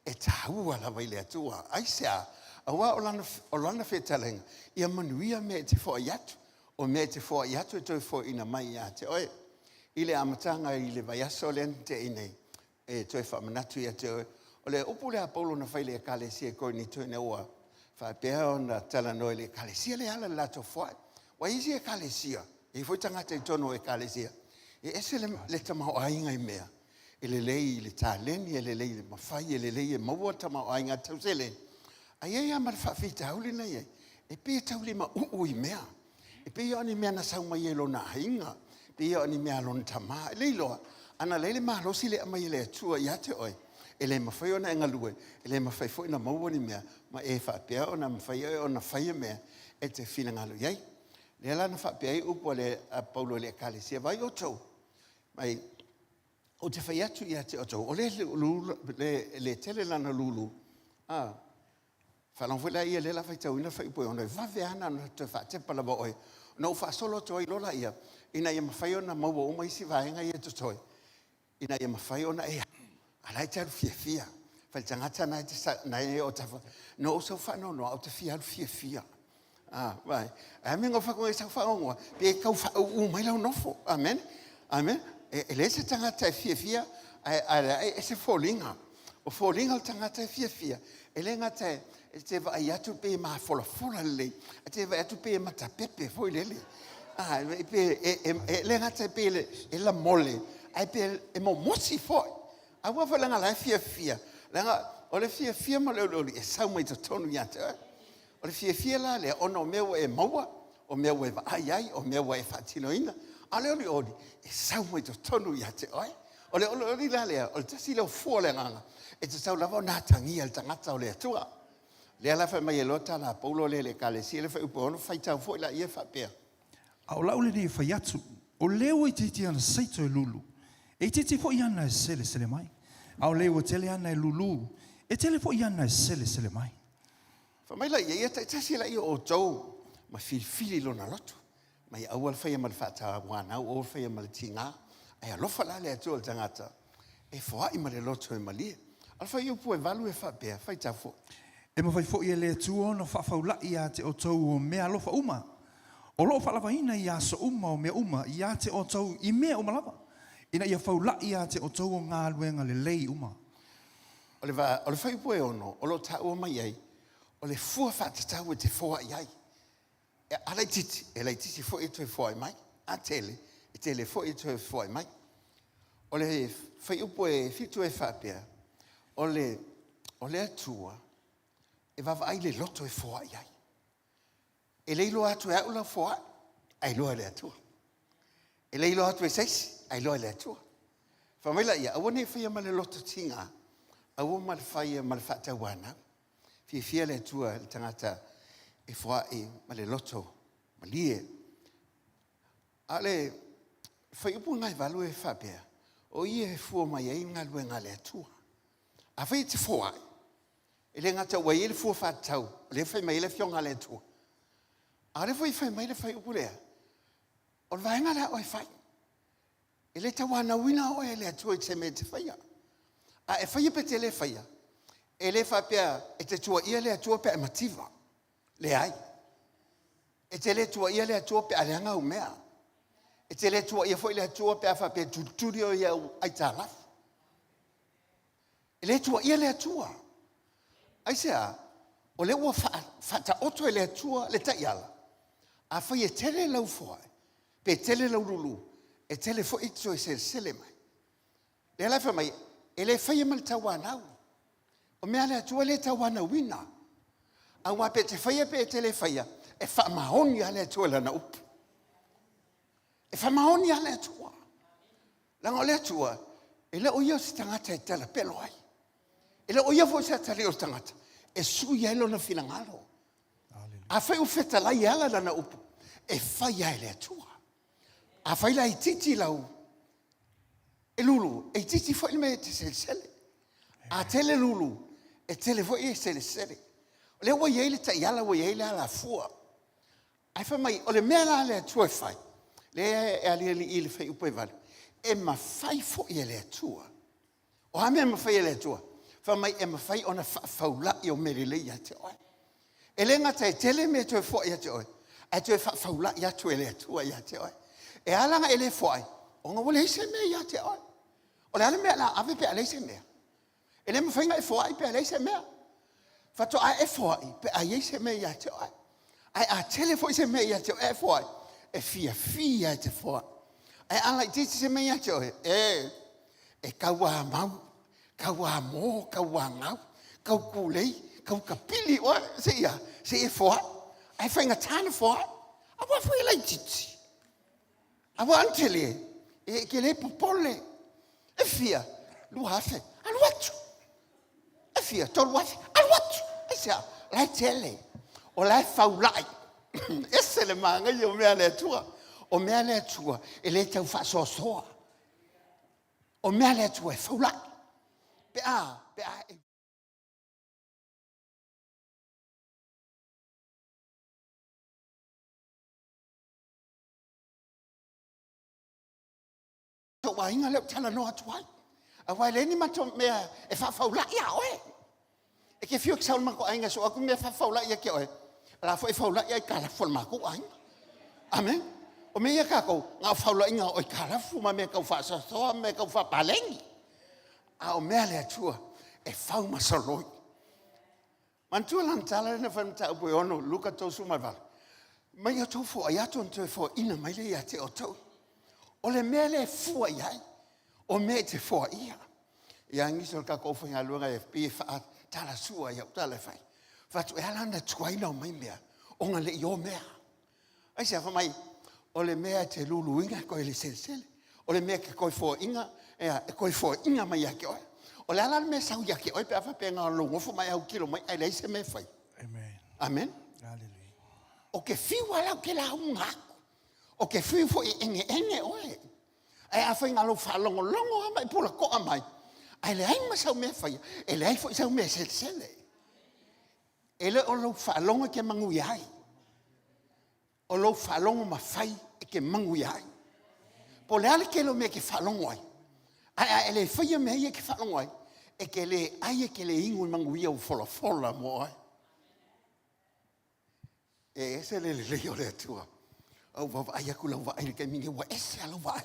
e taua lava i le Atua. Aisea? Aua o lana fetalaiga, ia manuia mea e te foai atu. O mea e te foai atu e toe foaiina mai ia te oe. I le amataga i le vaiaso lea na tea nei, e toe faamanatu ia te oe, o le upu lea a Paulo na fai i le Ekalesia i Korinito ina ua faapea ona talanoa i le Ekalesia lea e ala i le latou foai. Ua i ai isi Ekalesia, e i ai foi tagata i totonu o Ekalesia, e ese le tamaoaiga i mea, e lelei i le taleni, e lelei i le mafai, e lelei e maua le tamaoaiga tau seleni. Ae i ai lava ma le faafitauli na i ai, e pei e taulimauu i mea. E pei o ni mea na sau mai e lona aiga, e pei o ni mea a lona tamā, e le iloa. Ana leai le malosi lea e aumai e le Atua ia te oe, e le mafai ona e galue, e le mafai foi ona maua ni mea, ma e faapea ona mafai oe ona faia mea e te finagalo i ai. Lea la na faapea ai upu a Paulo i le Ekalesia, vaai outou, mai ou te fai atu ia te outou, o le le tele lana lulu, faalogo foi la ia lea la faitauina le fuaiupu e 6, e vave lava ona toe faatepa lava oe, ona ou faasolo atu ai loa lea, ina ia mafai ona maua uma isi vaega ia e totoe, ina ia mafai ona e alu, a o la e te alu fiafia. Fai le tagata na e o tafa, na ou sau faanoanoa, ae ou te fia alu fiafia. Vai. A mea na ou sau faanoanoa, pe tau faauu mai lau nofo. Amen. Amen. E leai se tagata e fiafia, ae ese foliga. O foliga o le tagata e fiafia, e le gata E te vaai atu pe mafolafola lelei, ae te vaai atu pe matapepe foi lele. Ah, e pe e le gata pe le e lamole, ae pe e momosi foi. Aua foi leaga la e fiafia, leaga o le fiafia ma le olioli e sau mai totonu ia te oe. O le fiafia la lea ona o mea ua e maua, o mea ua e vaai ai, o mea ua e faatinoina. A o le olioli e sau mai totonu ia te oe. O le olioli la lea, o le tasi lea o fua o le agaga e tatau lava ona atagia i le tagata o le Atua. Lea la fai mai ai loa tala a Paulo lea i le Ekalesia i le fuaiupu e 6, faitau foi laia faapea. A o la'u lenei e fai atu, o le ua itiiti ana seito e lulu, e itiiti foi ana e selesele mai. A o le ua tele ana e lulū, e tele foi ana e selesele mai. Fai mai laia, ia taitasi laia o outou ma filifili i lona loto, ma ia aua le faia ma le faatauanau, aua le faia ma le tiga, ae alofa la le Atua i le tagata e foai ma le loto e malie. A o le fuaiupu e 8 e faapea, faitau foi. E mafai foi e le Atua ona faafaula'i ia te outou o mea alofa uma, o lo o faalavaina i aso uma o mea uma ia te outou i mea uma lava, ina ia faula'i ia te outou o galuega lelei uma. O le, o le fuaiupu e 6, o lo o taua mai ai, o le fua faatatau e te foai ai. E, a laitiiti, e laitiiti foi e toe foai mai. A tele, e tele foi e toe foai mai. O le fuaiupu e 7 e faapea, o le, o le Atua e vaavaai le loto e foai ai. E le iloa atu e au lau foai, ae iloa e le Atua. E le iloa atu e se isi, ae iloa e le Atua. Fai mai laia, aua ne i faia ma le loto tiga, aua ma le faia ma le faatauanau. Fiafia le Atua i le tagata e foai ma le loto malie. A o le fuaiupu lena e 8 e faapea, o i e fua mai ai galuega a le Atua. Afai e te foai, e le gata ua i ai le fua faatatau, o lea e fai mai ai le Afioga a le Atua, a o lea foi e fai mai le fuaiupu lea, o le vaega lea a oe e fai. E le tauanauina oe e le Atua i se mea e te faia. A e faia pe te le faia, e le faapea e te tuuaia le Atua pe a e mativa. Leai. E te le tuuaia le Atua pe a leaga au mea. E te le tuuaia foi le Atua pe a faapea e tulituli oe i au aitalafu. E le tuuaia le Atua. Aisea? O lea ua faataoto e le Atua le taiala. Afai e tele lau foai, pe tele lau lulu, e tele foi e te toe selesele mai. Lea la e fai mai, e le faia ma le tauanau. O mea a le Atua e le tauanauina. Aua pe te faia pe te le faia, e faamaoni lava le Atua i lana upu. E faamaoni lava le Atua. Leaga o le Atua, e le o ia o se tagata e talapelo ai. E le o ia foi se atalii o le tagata e sui ai lona finagalo. Afai ua fetalai e ala lana upu, e fai lava e le Atua. Afai la e itiiti lau e lulu, e itiiti foi le mea e te selesele. A tele lulu, e tele foi e selesele. O lea ua i ai le taiala, ua i ai le alafua. Ae fai mai, o le mea la a le Atua e fai, lea e aliali i le fuaiupu e 8, e mafai foi e le Atua. O a mea e mafai e le Atua? Fai mai e mafai ona faafaulai o mea lelei ia te oe. E le gata e tele mea e toe foai ia te oe, ae toe faafaulai atu e le Atua ia te oe. E ala ona e le foai, ona ua leai se mea ia te oe. O le a le mea o le a ave pe a leai se mea? E le mafai ona e foai pe a leai se mea. Faatoa e foai pe a i ai se mea ia te oe. Ae a tele foi se mea ia te oe e foai, e fiafia e te foai. Ae a laitiiti se mea ia te oe, e, e tauamau, tauamo, tauagau, taukulei, taukapili oe, seia, seia e foai. Ae faigata na foai. Aua foi e laitiiti. Aua a na tele, e te le popole. E fia? 2000. Alu atu. E fia? 3000. Alu atu. Aisea? O la e tele. O la e faulai. Ese le manaia o mea a le Atua. O mea a le Atua e le tau faasoasoa. O mea a le Atua e faulai. Pe a, pe a e Tou aiga lea ou te talanoa atu ai. Aua e leai ni matou mea e faafaulai ia oe. E te fiu e sau i le matou aiga e soo atu mea e faafaulai ia te oe. O la foi e faulai aitalafu a le matou aiga. Amen. O mea ia tatou, na o faulaiga o aitalafu ma mea tau faasoasoa ma mea tau faapaleni. A o mea a le Atua, e fau ma soloi. Manatua lana tala lea na fai i le mataupu e 6, Luka 38. Mai outou foai atu ona toe foaina mai lea ia te outou. O le mea lea e fua i ai, o mea e te foaia. Ia nisi o le tatou aufaigaluega e pei e faatalasua i au tala e fai. Fai atu, e ala ona tuai ona omai mea, ona e le i o mea. Aisea? Fai mai, o le mea e te luluina e toe selesele. O le mea e te toe foaina, e toe foaina mai ia te oe. O le a la le mea e sau ia te oe pe a faapea na o lou nofo ma e autilo mai ae leai se mea e fai? Amen. Amen. Hallelujah. Ou te fiu lava la ou te lauga atu. Ou te fiu foi e egeege oe. Ae afai na o lou faalogologo lava ma e pulatoa mai, ae leai ma sau mea e faia, e leai foi sau mea e selesele. E le o lou faalogo e te manuia ai. O lou faalogo ma fai e te manuia ai. Po o le a le tele o mea e te faalogo ai, ae a e le faia mea ia e te faalogo ai, e te le ai e te le inu i manuia ua folafola mo oe. E ese le lelei o le Atua. A ou vaavaai atu i lau vaai i le taimi lenei, ua ese lava lau vaai.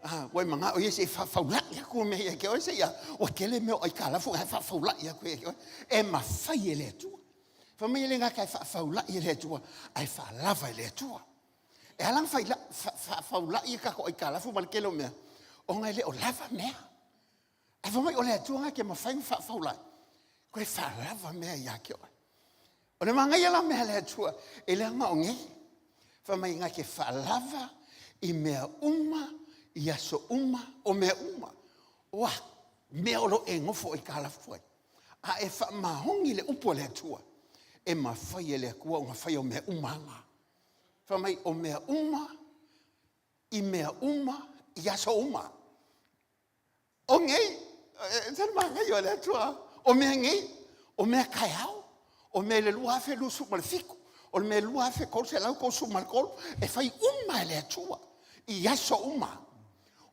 Ah, ua e manao ia se i faafaulai atu mea ia te oe, se i a, ua tele mea o aitalafu ae faafaulai atu ia te oe. E mafai e le Atua. Fai mai e le gata e faafaulai e le Atua, ae faalava e le Atua. E ala ona faafaulai a tatou aitalafu ma le tele o mea, ona e le o lava mea. Ae fai mai o le Atua na te mafai ona faafaulai, toe faalava mea ia te oe. O le manaia la mea a le Atua, e leaga o nei. Fai mai na te faalava i mea uma, i aso uma, o mea uma. O a? Mea o lo o e nofo aitalafu ai. A e faamaoni i le upu a le Atua, e mafai e le Atua ona faia o mea uma lava. Fai mai o mea uma, i mea uma, i aso uma. O nei, e se manaia o le Atua, o mea nei, o mea taeao, o mea i le 2027, o le mea 2333, e fai uma e le Atua i aso uma.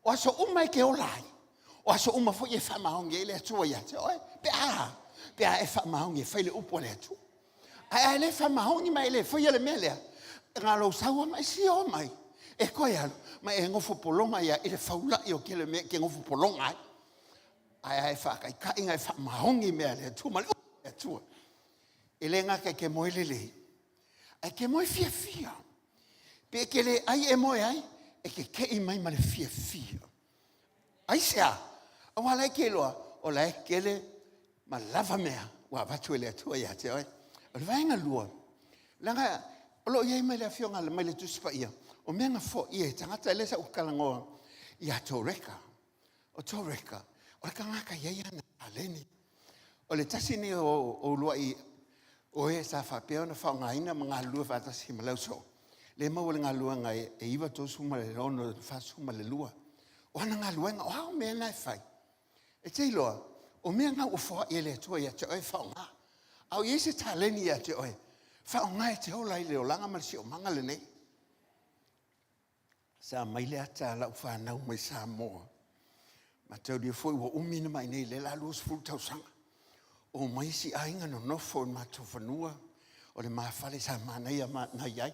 O aso uma e te ola ai, o aso uma foi e faamaoni ai le Atua ia te oe, pe a, pe a e faamaoni e fai le upu a le Atua. Ae a e le faamaoni ma e le faia le mea lea, na o lou sau lava ma e sio mai, e toe alu ma e nofo pologa ia i le faulai o tele mea e te nofo pologa ai. Ae a e faataitai na e faamaoni mea a le Atua ma le upu a le Atua, e le gata e te moe lelei, ae te moe fiafia. Pe e te le ai e moe ai, e te te i mai ma le fiafia. Aisea? Aua la e te iloa, o la e tele ma lava mea ua avatu e le Atua ia te oe. O le vaega lua, leaga o lo o i ai mai le Afioga mai le Tusi Paia, o mea na foia e tagata, lea sa ou talanoa ia Toreka. O Toreka, o le tagata e i ai ana taleni. O le tasi lenei o uluai o e sa faapea ona faaaogaina ma galulue faatasi ma le ausoo, lea e maua i le galuega e 9, 36, 42. O ana galuega, o a mea na e fai? E te iloa, o mea na ua foai e le Atua ia te oe e faaaoga. A o i ai se taleni ia te oe, faaaoga e te ola ai i le olaga ma le siosiomaga lenei. Sa aumai le ata a lau fanau mai Samoa. Mataulia foi ua umi ona mai nei, lea la 20 tausaga. Omai isi aiga nonofo i le matou fanua, o le ma fale sa manaia na i ai.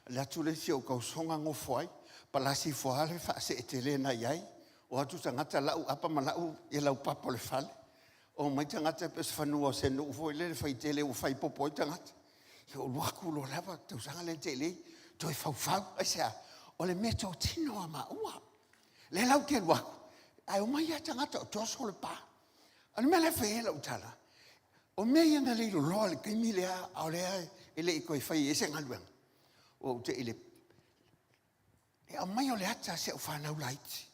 Alu atu le isi o tausoga nofo ai, palasi ifo lava le faasee tele na i ai, o atu tagata lau apa ma lau ia laupapa o le fale. Omai tagata pei o se fanua o se nuu foi lele faitele ua fai popo ai tagata. Ia ou alu atu loa lava, tausaga lea na tea nei, toe faufau. Aisea? O le meatotino a maua. Lea la ou te alu atu, ae omai lava tagata o toso le pa. O le mea la e fai ai lau tala, o mea ia na leiloloa i le taimi lea, a o lea e le i toe fai i ai se galuega, ua ou te i le aumai o le ata a si au fanau laiti.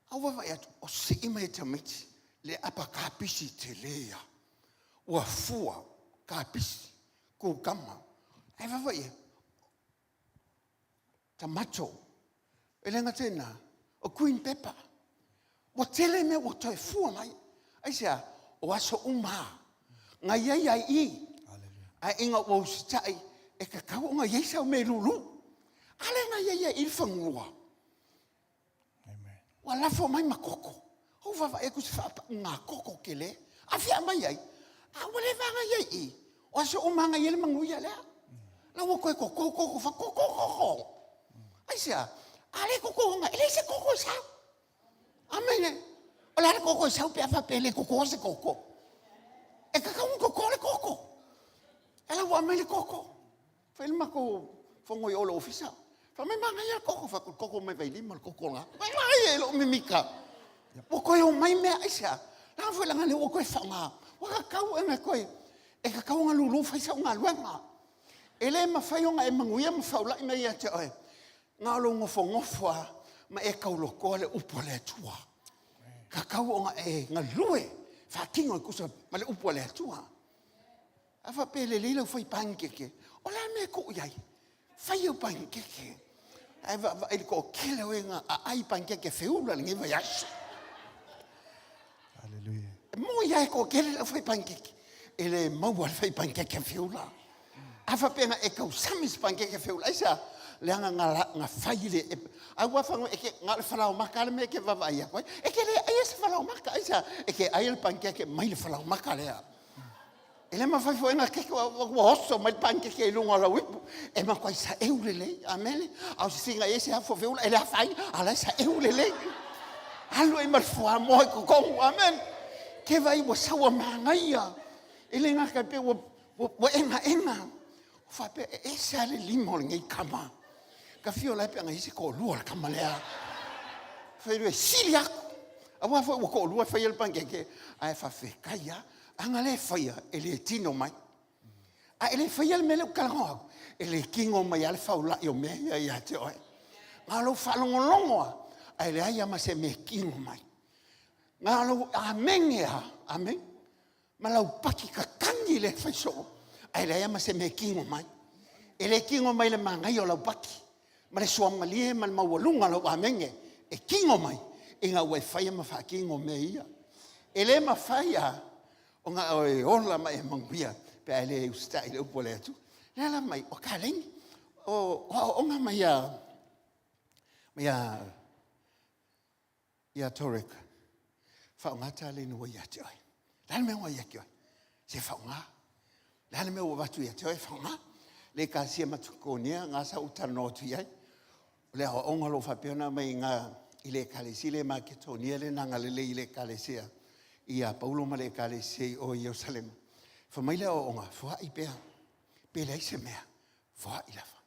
A ou vaavaai atu, o sii mai e tamaiti le apa kapisi tele ia. Ua fua kapisi, kukama. Ae vaavaai i ai, tamato. E le gata i lena, o green pepper. Ua tele mea ua toe fua mai. Aisea? O aso uma lava na i ai ai i i. Ae ina ua usitai, e tatau ona i ai sau mea e lulu. A lea na i ai ai i i le fanua. Ua lafo mai ma koko. Ou vaavaai atu i se faapauga koko tele. Afea mai ai? A ua leva ona i ai i i. O aso uma lava na i ai le manuia lea. La ua toe toto koko, fai koko koko. Aisea? A le koko ona, e leai se koko e sau. Amene. O le a le koko e sau pe a faapea e le kokoa se koko? E tatau ona toto le koko. E la ua aumai le koko. Fai le matou fono i o i le ofisa. Fai mai manaia le koko, fai atu le koko mai Vailima le koko lena. Fai mai e lou mimita. Ua toe omai mea aisea? Leaga foi leaga lea ua toe faaaoga. Ua tatau ona toe, e tatau ona lulu fai sau galuega. E le mafai ona e manuia ma faulai mai ia te oe na o lou nofonofo lava ma e taulotoa le upu a le Atua. E tatau ona e galue faatino e tusa ma le upu a le Atua. A faapea e lelei lau fai panikeke, o le a le mea e tuu i ai? Fai au panikeke. Ae vaavaai i le toatele o e na aai panikeke feula i lenei vaiaso. Hallelujah. E moni lava e toatele le aufai panikeke. E le maua le fai panikeke feula. A faapea na e tausami i se panikeke feula, aisea? Leaga na, na fai le... Aua fano e ke, na o le falaomata le mea e te vaavaai atu ai. E te le aia se falaomata, aisea? E te aia le panikeke mai le falaomata lea. E le mafai foi ona keke ua oso mai le panikeke i luga o lau ipu. E matuai saeu lelei. Amene. A o se siga i se afu feula, e le afaina, a o la e saeu lelei. Alu ai ma le fuamoa i totonu. Amene. Ke vai ua sau a manaia. E le gata pe ua, ua, ua enaena. Ua faapea, e ese lava le lima o lenei tama. Ka fia o la e pe ana i ai se toalua o le tama lea. Fai e sili atu. Aua foi ua toalua e faia le panikeke, ae faafetai lava. A na le faia, e le tino mai. A e le faia le mea lea ou te talanoa atu, e le tino mai lava le faulai o mea ia ia te oe. Na o lou faalogologo lava, ae leai lava ma se mea e tino mai. Na o lou amene lava, amene, ma lau paki tatagi lea e fai soo, ae leai lava ma se mea e tino mai. E le tino mai le manaia o lau paki, ma le suamalie ma le maualuga o lau amene e tino mai ina ua e faia ma faatino mea ia. E le mafai lava ona e ola ma e manuia pe a e le usitai i le upu a le Atua. Le ala mai, o kaleni, o aoaoga mai a, mai a, ia Torek, faaaoga taleni ua ia te oe. Le a le mea ua ia te oe? Se faaaoga. Le a le mea ua avatu ia te oe, faaaoga. Le Ekalesia Maketonia, na sa ou talanoa atu i ai. O le aoaoga o lo o faapea ona aumai i ina i le Ekalesia lea i Maketonia lea na agalelei i le Ekalesia ia Paulo ma le Ekalesia i o i Ierusalema. Fai mai le aoaoga, foai pea, pe leai se mea, foai lava.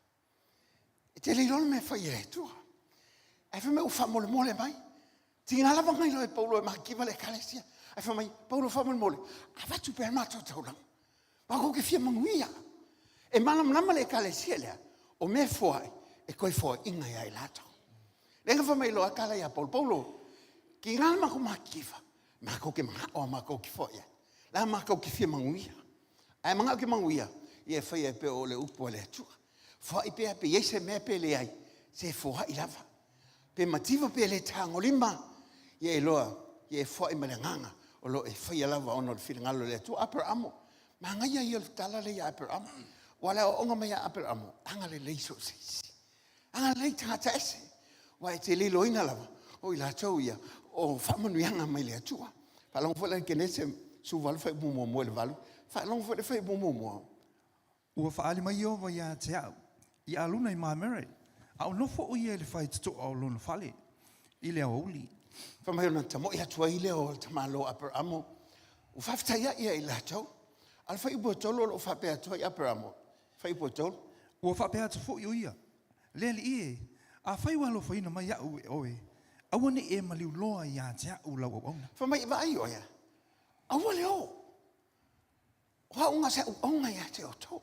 E te le iloa le mea e fai e le Atua. Ae fai mai ua faamolemole mai. Tiga lava ona iloa e Paulo e matitiva le ekalesia. Ae fai mai, Paulo faamolemole, avatu pea le matou taulaga. Matou te fia manuia. E malamalama le ekalesia lea, o mea e foai, e toe foaiina ia i latou. Lea na fai mai loa tala ia Paulo, Paulo, tiga le matou matitiva, matou te manao a matou te foai ai. La matou te fia manuia. Ae manao ke manuia, ia e faia e pei o le upu a le Atua. Foai pea pe i ai se mea pe leai, se foai lava. Pe mativa pe le tagolima, ia e iloa, ia e foai ma le agaga o lo o e faia lava ona o le finagalo o le Atua. Aperamo, manaia ia o le tala lea ia Aperamo. Ua le aoaoga mai ia Aperamo, agalelei so o se isi. Agalelei tagata ese. Aua e te le iloaina lava, o i latou ia, o faamanuiaga mai le Atua. Faalogo foi la i Kenese 18 fuaiupu muamua i le 8. Faalogo foi le fuaiupu muamua. Ua faaali mai Ieova ia te au, i Aluna i Mamere, a o nofo o ia i le faitotoa o lona fale, i le aoauli. Fai mai ona tamoe atu ai lea o le tamaloa Aperamo, ua faafetai ai ia i latou. A o le fuaiupu e 3 o lo o faapea atu ai Aperamo, fuaiupu e 3. Ua faapea atu foi o ia, Le Alii e, afai ua alofaina mai au e oe, aua ne i e maliu loa ia te au lau auauna. Fai mai, vaai oe, aua le o. O au na se auauna ia te outou.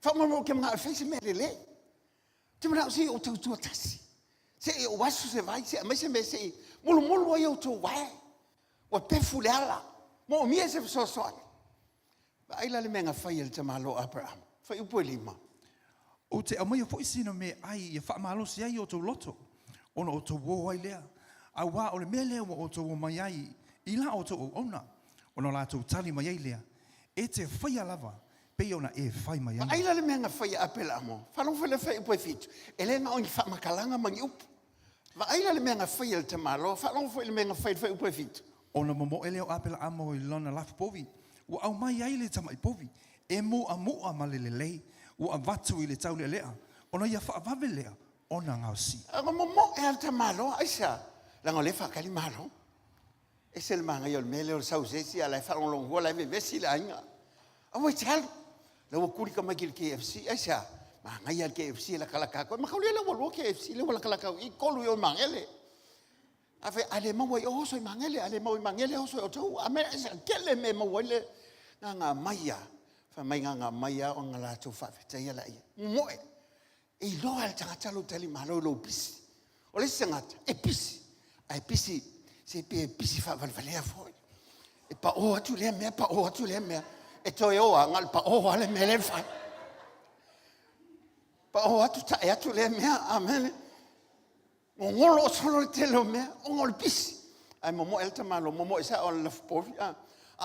Faamolemole ou te manao e fai se mea lelei. Ou te manao se i ou tautua tasi. Se i ou asu se vai, se i aumai se mea se i mulumulu ai outou vae. Ua pefu le ala. Moomia se fesoasoani. Vaai la le mea na fai e le tamaloa Aperamo. Fuaiupu e 5. Ou te aumaia foi sina meaai ia faamalosi ai outou loto, ona outou ō ai lea, auā o le mea lea ua outou omai ai i la outou auauna, ona latou tali mai ai lea, E te faia lava pei ona e fai mai ai. Vaai la le mea na fai e Aperamo. Faalogo foi le fuaiupu e 7, e le na o ni faamatalaga ma ni upu. Vaai la le mea na fai e le tamaloa, faalogo foi i le mea na fai i le fuaiupu e 7. Ona momoe lea o Aperaamo i lona lafo povi, ua aumai ai le tamai povi, e muamu'a ma le lelei, ua avatu i le taulealea, ona ia faavave lea ona gaosia. Ona momoe lava le tamaloa, aisea? Leaga o lea e faatali malo. Ese le manaia o le mea lea o le sau se isi a o la e faalogologo fua la e vevesi le aiga. Aua e te alu. La ua kuli tamaiti i le KFC. Aisea? Manaia le KFC e latalata atu ai. Mataulia la ua lua KFC lea ua latalata atu i i, tolu i o i Magele. A fai, a le maua i o, oso i Magele, a le maua i Magele, oso i Otahuhu. A mea, e tele mea e maua ai le gaga mai a. Fai mai gaga mai a ona latou faafetaia laia. Momoe. E iloa e le tagata lou talimalo i lou pisi. O le isi tagata, e pisi, ae pisi, se pe pisi faavalevalea foi. E pao atu lea mea, pao atu lea mea. E toe o lava, na o le pao lava le mea lea e fai. Pao atu, tae atu lea mea, amene. Gogolo solo le tele o mea, ona o le pisi. Ae momoe le tamaloa, momoe sao le lafupovi. A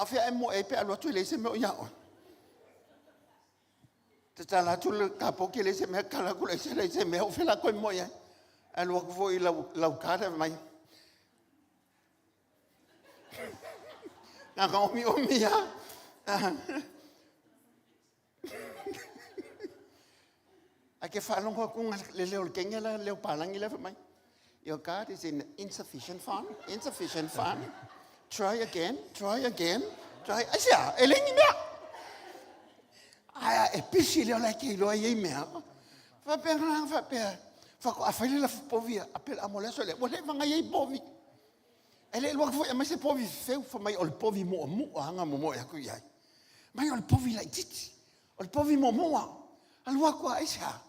o fea e momoe ai pe a alu atu e leai se mea o ia oe. Tatala atu le kapoti e leai se mea, tatala atu le aisa e leai se mea, o fea o le a toe moe ai? Alu atu foi i lau card ae fai mai, na ona omiomi lava. Ae te faalogo atu le leo o le teine la, le leo palagi la e fai mai, Your card is in insufficient fund, insufficient fund. Try again, try again, try. Aisea, e leai ni mea. Ae e pisi lea o la e te iloa e i ai mea. Faapea na faapea, faatoa fai le lafu povi a pela mo le aso lea, ua leva ona i ai povi. E le alu atu foi e aumai se povi fefeu, fai mai o le povi muamua na momoe atu i ai. Mai o le povi laitiiti, o le povi muamua. Alu atu a, aisea?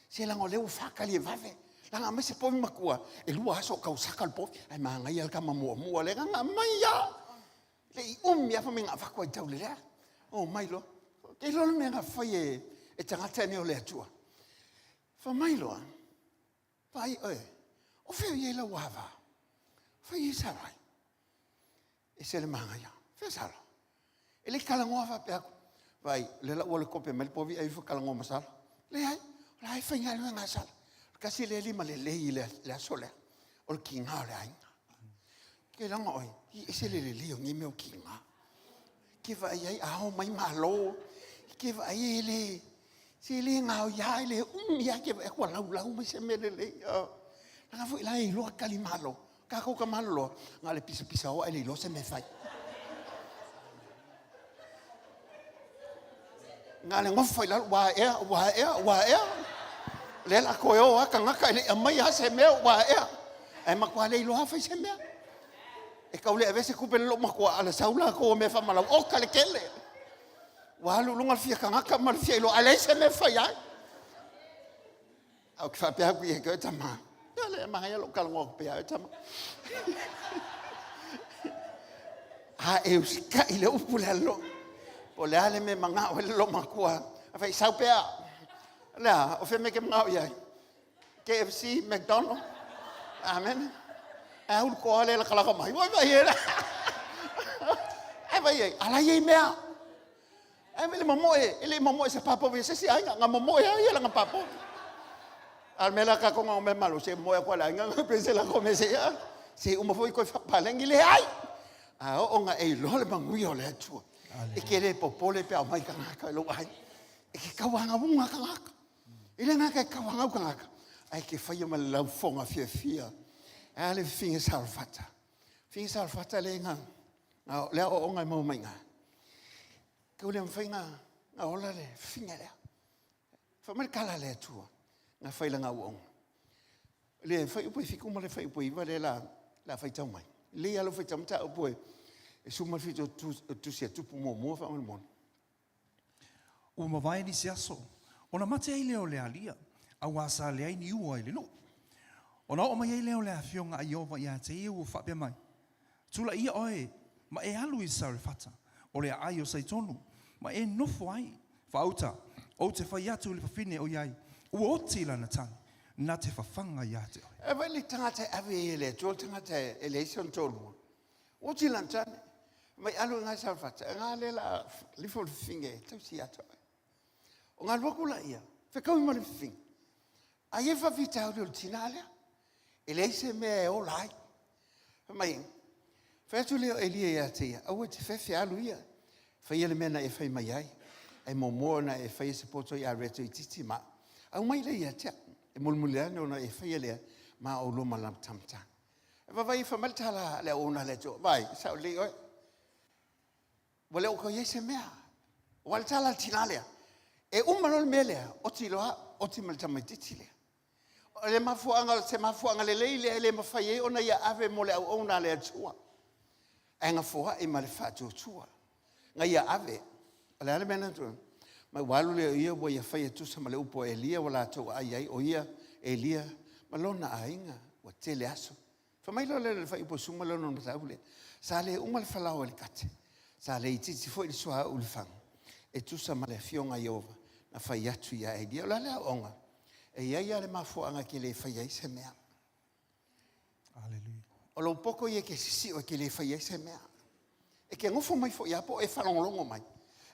Se leaga o lea ua faatali e vave. Leaga aumai se povi matua, e lua aso o tausaka le povi, ae manaia le tama muamua lea na aumai lava. Le i umi lava fai mai na avatu ai tau le lea. Omai loa. Te iloa le mea na fai e tagata nei o le Atua. Fai mai loa, vaai oe, o fea o i ai lau ava? Fai i ai Sarai. Ese le manaia. Fea Sara? E le talanoa faapea atu. Vaai, o lea la ua le kope mai le povi ai talanoa ma Sara. Leai, o la e faigaluega a Sara. Kasi lea lima lelei i le aso lea, o le tiga o le aiga. Ke laga oe, i ese le lelei o nei mea o tiga. Ke vaai ai, a o mai malo, ke vaai e le, se le gaoia, e le umi lava ke vaai atu ua laulau mai se mea lelei. Leaga foi la e iloa tali malo. Tatou ka maloloa, na o le pisapisa oa e le iloa se mea e fai. Na o le nofo i lalo, ua aea, ua aea, ua aea. O lea la toe o lava tagata e le i aumaia lava se mea ua aea. Ae matua le iloa lava fai se mea. E tau le avea se tupe le lou matua ala sau latou o mea faamalau, oka le tele. Ua alu i luga le fia tagata ma le fia iloa, ae leai se mea e fai ai. Ae ou te faapea atu ia te oe tama, ia le manaia lou talanoa atu pea oe tama. A e usitai le upu le alo, po o le a le mea e manao ai le loomatua, a fai sau pea, o le a, o fea mea e te manao i ai? KFC, McDonald, amen. Ae ulu toa le lakalaka mai, ua vai e la. Ae vai ai, ala i ai mea. Ae le momoe, e le i momoe se papovi e se isi aiga, na momoe lava ia lana papovi. A o le mea la tatou na omai malo, se momoe atu lava le aiga, na pei se lako mea se ia, se uma foi toe faapalagi, leai. A oo na e iloa le manuia o le Atua, e te le popole pe a omai tagata i lou aiga. E te tauagauga tagata. E le gata e tauagau tagata, ae te faia ma le laufoga fiafia. Ae a le fafine Sarefata? Fafine Sarefata le na o le aoaoga e maua mai i ina. Tau le mafai na ola le fafine lea. Fai mai le tala a le Atua, na fai lana auauna. Le fuaiupu e 7 ma le fuaiupu e 9 lea la, la faitau mai. Lelei lava lou faitau mataupu e 17 o Tusi a Tupu muamua faamolemole. Ua mavae nisi aso, ona mate ai lea o le alia, auā sa leai ni ua i le nuu. Ona oo mai ai lea o le afioga a Ieova iā te ia ua faapea mai, Tulaia oe, ma e alu i Sarefata, o le aai o Saitonu, ma e nofo ai. Faauta, ou te fai atu i le fafine o i ai, ua oti lana tane, na te fafaga iā te oe. E vaai le tagata e ave ai e le Atua le tagata e leai sona toalua. Ua oti lana tane, mai alu i ngai Sarefata, e ngā le la lifo le fafine e tausi ia te oe. O ngā luaku la ia, fekaui ma le fafine. A ia faafitauli o le tinā lea, e leai se mea e ola ai. Fai mai, fai atu lea o Elia ia te ia, aua e te fefe, alu ia, faia le mea na e fai mai ai. Ae muamua ona e faia se poto i areto itiiti ma aumai lea ia te au. E mulimuli ane ona e faia lea ma oulua malatamata. Vavaai fai mai le tala a le auauna a le Atua, Vaai, e sao lelei oe. Ua le o toe i ai se mea. Aua o le tala a le tina lea, e uma loa le mea lea, oti loa au, oti ma le tamaitiiti lea. O le mafuaaga, o se mafuaaga lelei lea e le mafai ai ona ia ave mo le auauna a le Atua, ae na foai ma le faatuatua na ia ave. O le a le mea na tuai? Ma ua alu lea o ia ua ia faia e tusa ma le upu a Elia ua latou aai ai, o ia Elia ma lona aiga, ua tele aso. Fai mai loa lea o le fuaiupu 16 o le mataupu lea, sa le uma le falaoa i le kate, sa le itiiti foi le suauu i le fagu, e tusa ma le afioga a Ieova na fai atu ia Elia. O le a le aoaoga? E i ai lava le mafuaaga e te le faia ai se mea. O lou poto ia e te sisio e te le faia ai se mea. E te nofo mai foi lava po o e faalogologo mai,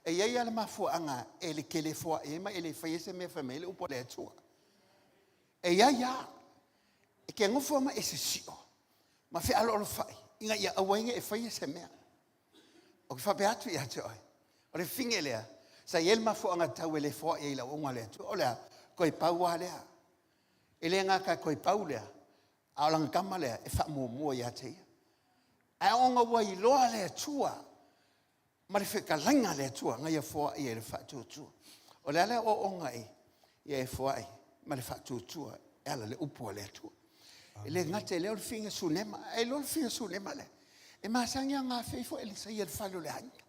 e i ai lava le mafuaaga e te le foai ai ma e le faia ai se mea fai mai ai le upu a le Atua. E i ai lava. E te nofo ma e sisio ma fealoalofai ina ia aua ai ne i e faia se mea. Ou te faapea atu ia te oe, o le fine lea, sa i ai le mafuaaga tatau e le foai ai i le auaunaga a le Atua. O le a? Toe pau lava lea. E le gata toe pau lea, a o lana tama lea e faamuamua ia te ia. Ae ona ua iloa le Atua ma le fetalaiga a le Atua na ia foai ai i le faatuatua. O le a le aoaoga ia e foai ma le faatuatua e ala i le upu a le Atua. E le gata i lea o le fine Sunema, ae iloa le fine Sunema lea, e masani lava ona afea ifo Elisa i le fale o le aiga.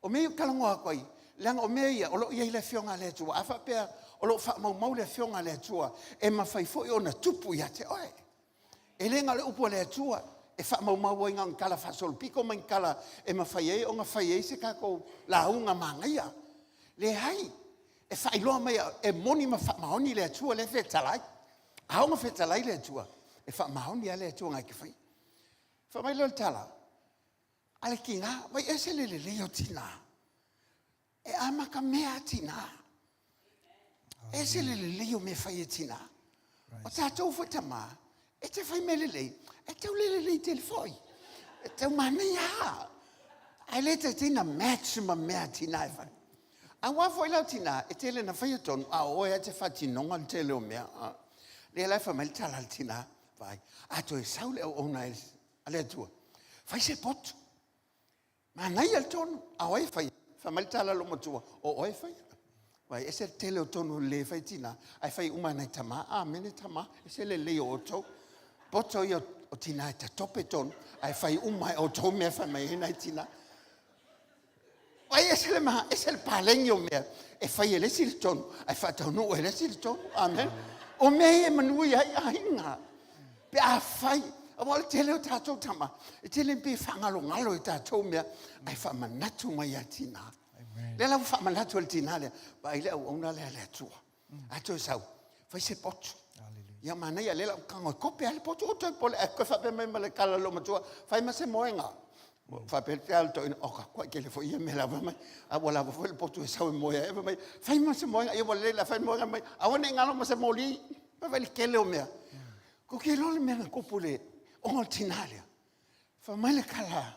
O mea ia ou te talanoa atu ai, leaga o mea ia o lo o i ai le Afioga a le Atua. A faapea o lo o faamaumau le Afioga a le Atua, e mafai foi ona tupu ia te oe. E le na o le upu a le Atua e faamaumau ai na o ni tala faasolopito ma ni tala e mafai ai ona fai ai se tatou lauga manaia. Leai, e faailoa mai e moni ma faamaoni le Atua lea e fetalai. A ono fetalai le Atua, e faamaoni lava le Atua na te faia. Fai mai lea o le tala a le tina, vai ese le lelei o tina. E amata mea lava tina. Ese le lelei o mea fai e tina. O tatou foi tama, e te fai mea lelei, e tau le lelei tele foi. E tau manaia lava. Ae le taitai na match ma mea a tina e fai. Aua foi la o tina, e tele na faia tonu, a o oe lava e te faatinoga le tele o mea. Lea la e fai mai le tala a le tina, vaai, a toe sau le auauna a le Atua, fai se potu. Manaia le tonu, a o ai e faia? Fai mai le tala a lou matua, o oe e faia. Vaai, ese le tele o tonu le fai tina, ae fai uma e nai tama. Amene tama, ese le lelei o outou. Poto ia o tina e tatope tonu, ae fai uma e outou mea fai mai ai nai tina. Vai ese le ma, ese le paleni o mea e fai e le isi le tonu, ae faataunuu e le isi le tonu. Amen. O mea ia e manuia ai aiga. Pe a fai, aua o le tele o tatou tama, e tele pe faagalogalo i tatou mea, ae faamanatu mai ia tina. Lea la ua faamanatu e le tina lea, vaai le auauna lea a le Atua. A toe sau, fai se potu. Ia manaia, lea la ua tago e kope lava le potu, o toe pole, ae toe faapea mai ma le tala a le loomatua, fai ma se moega. Faapea le tala toeaina, o ka kuai tele foi ia mea lava mai. A ua lava foi le potu e sau e moe ai, fai mai, fai ma se moega, ia ua lelei la fai moega mai, aua ne i galo ma se moli. Fai le tele o mea. Ko ke loa le mea na tupu le ona o le tina lea. Fai mai le tala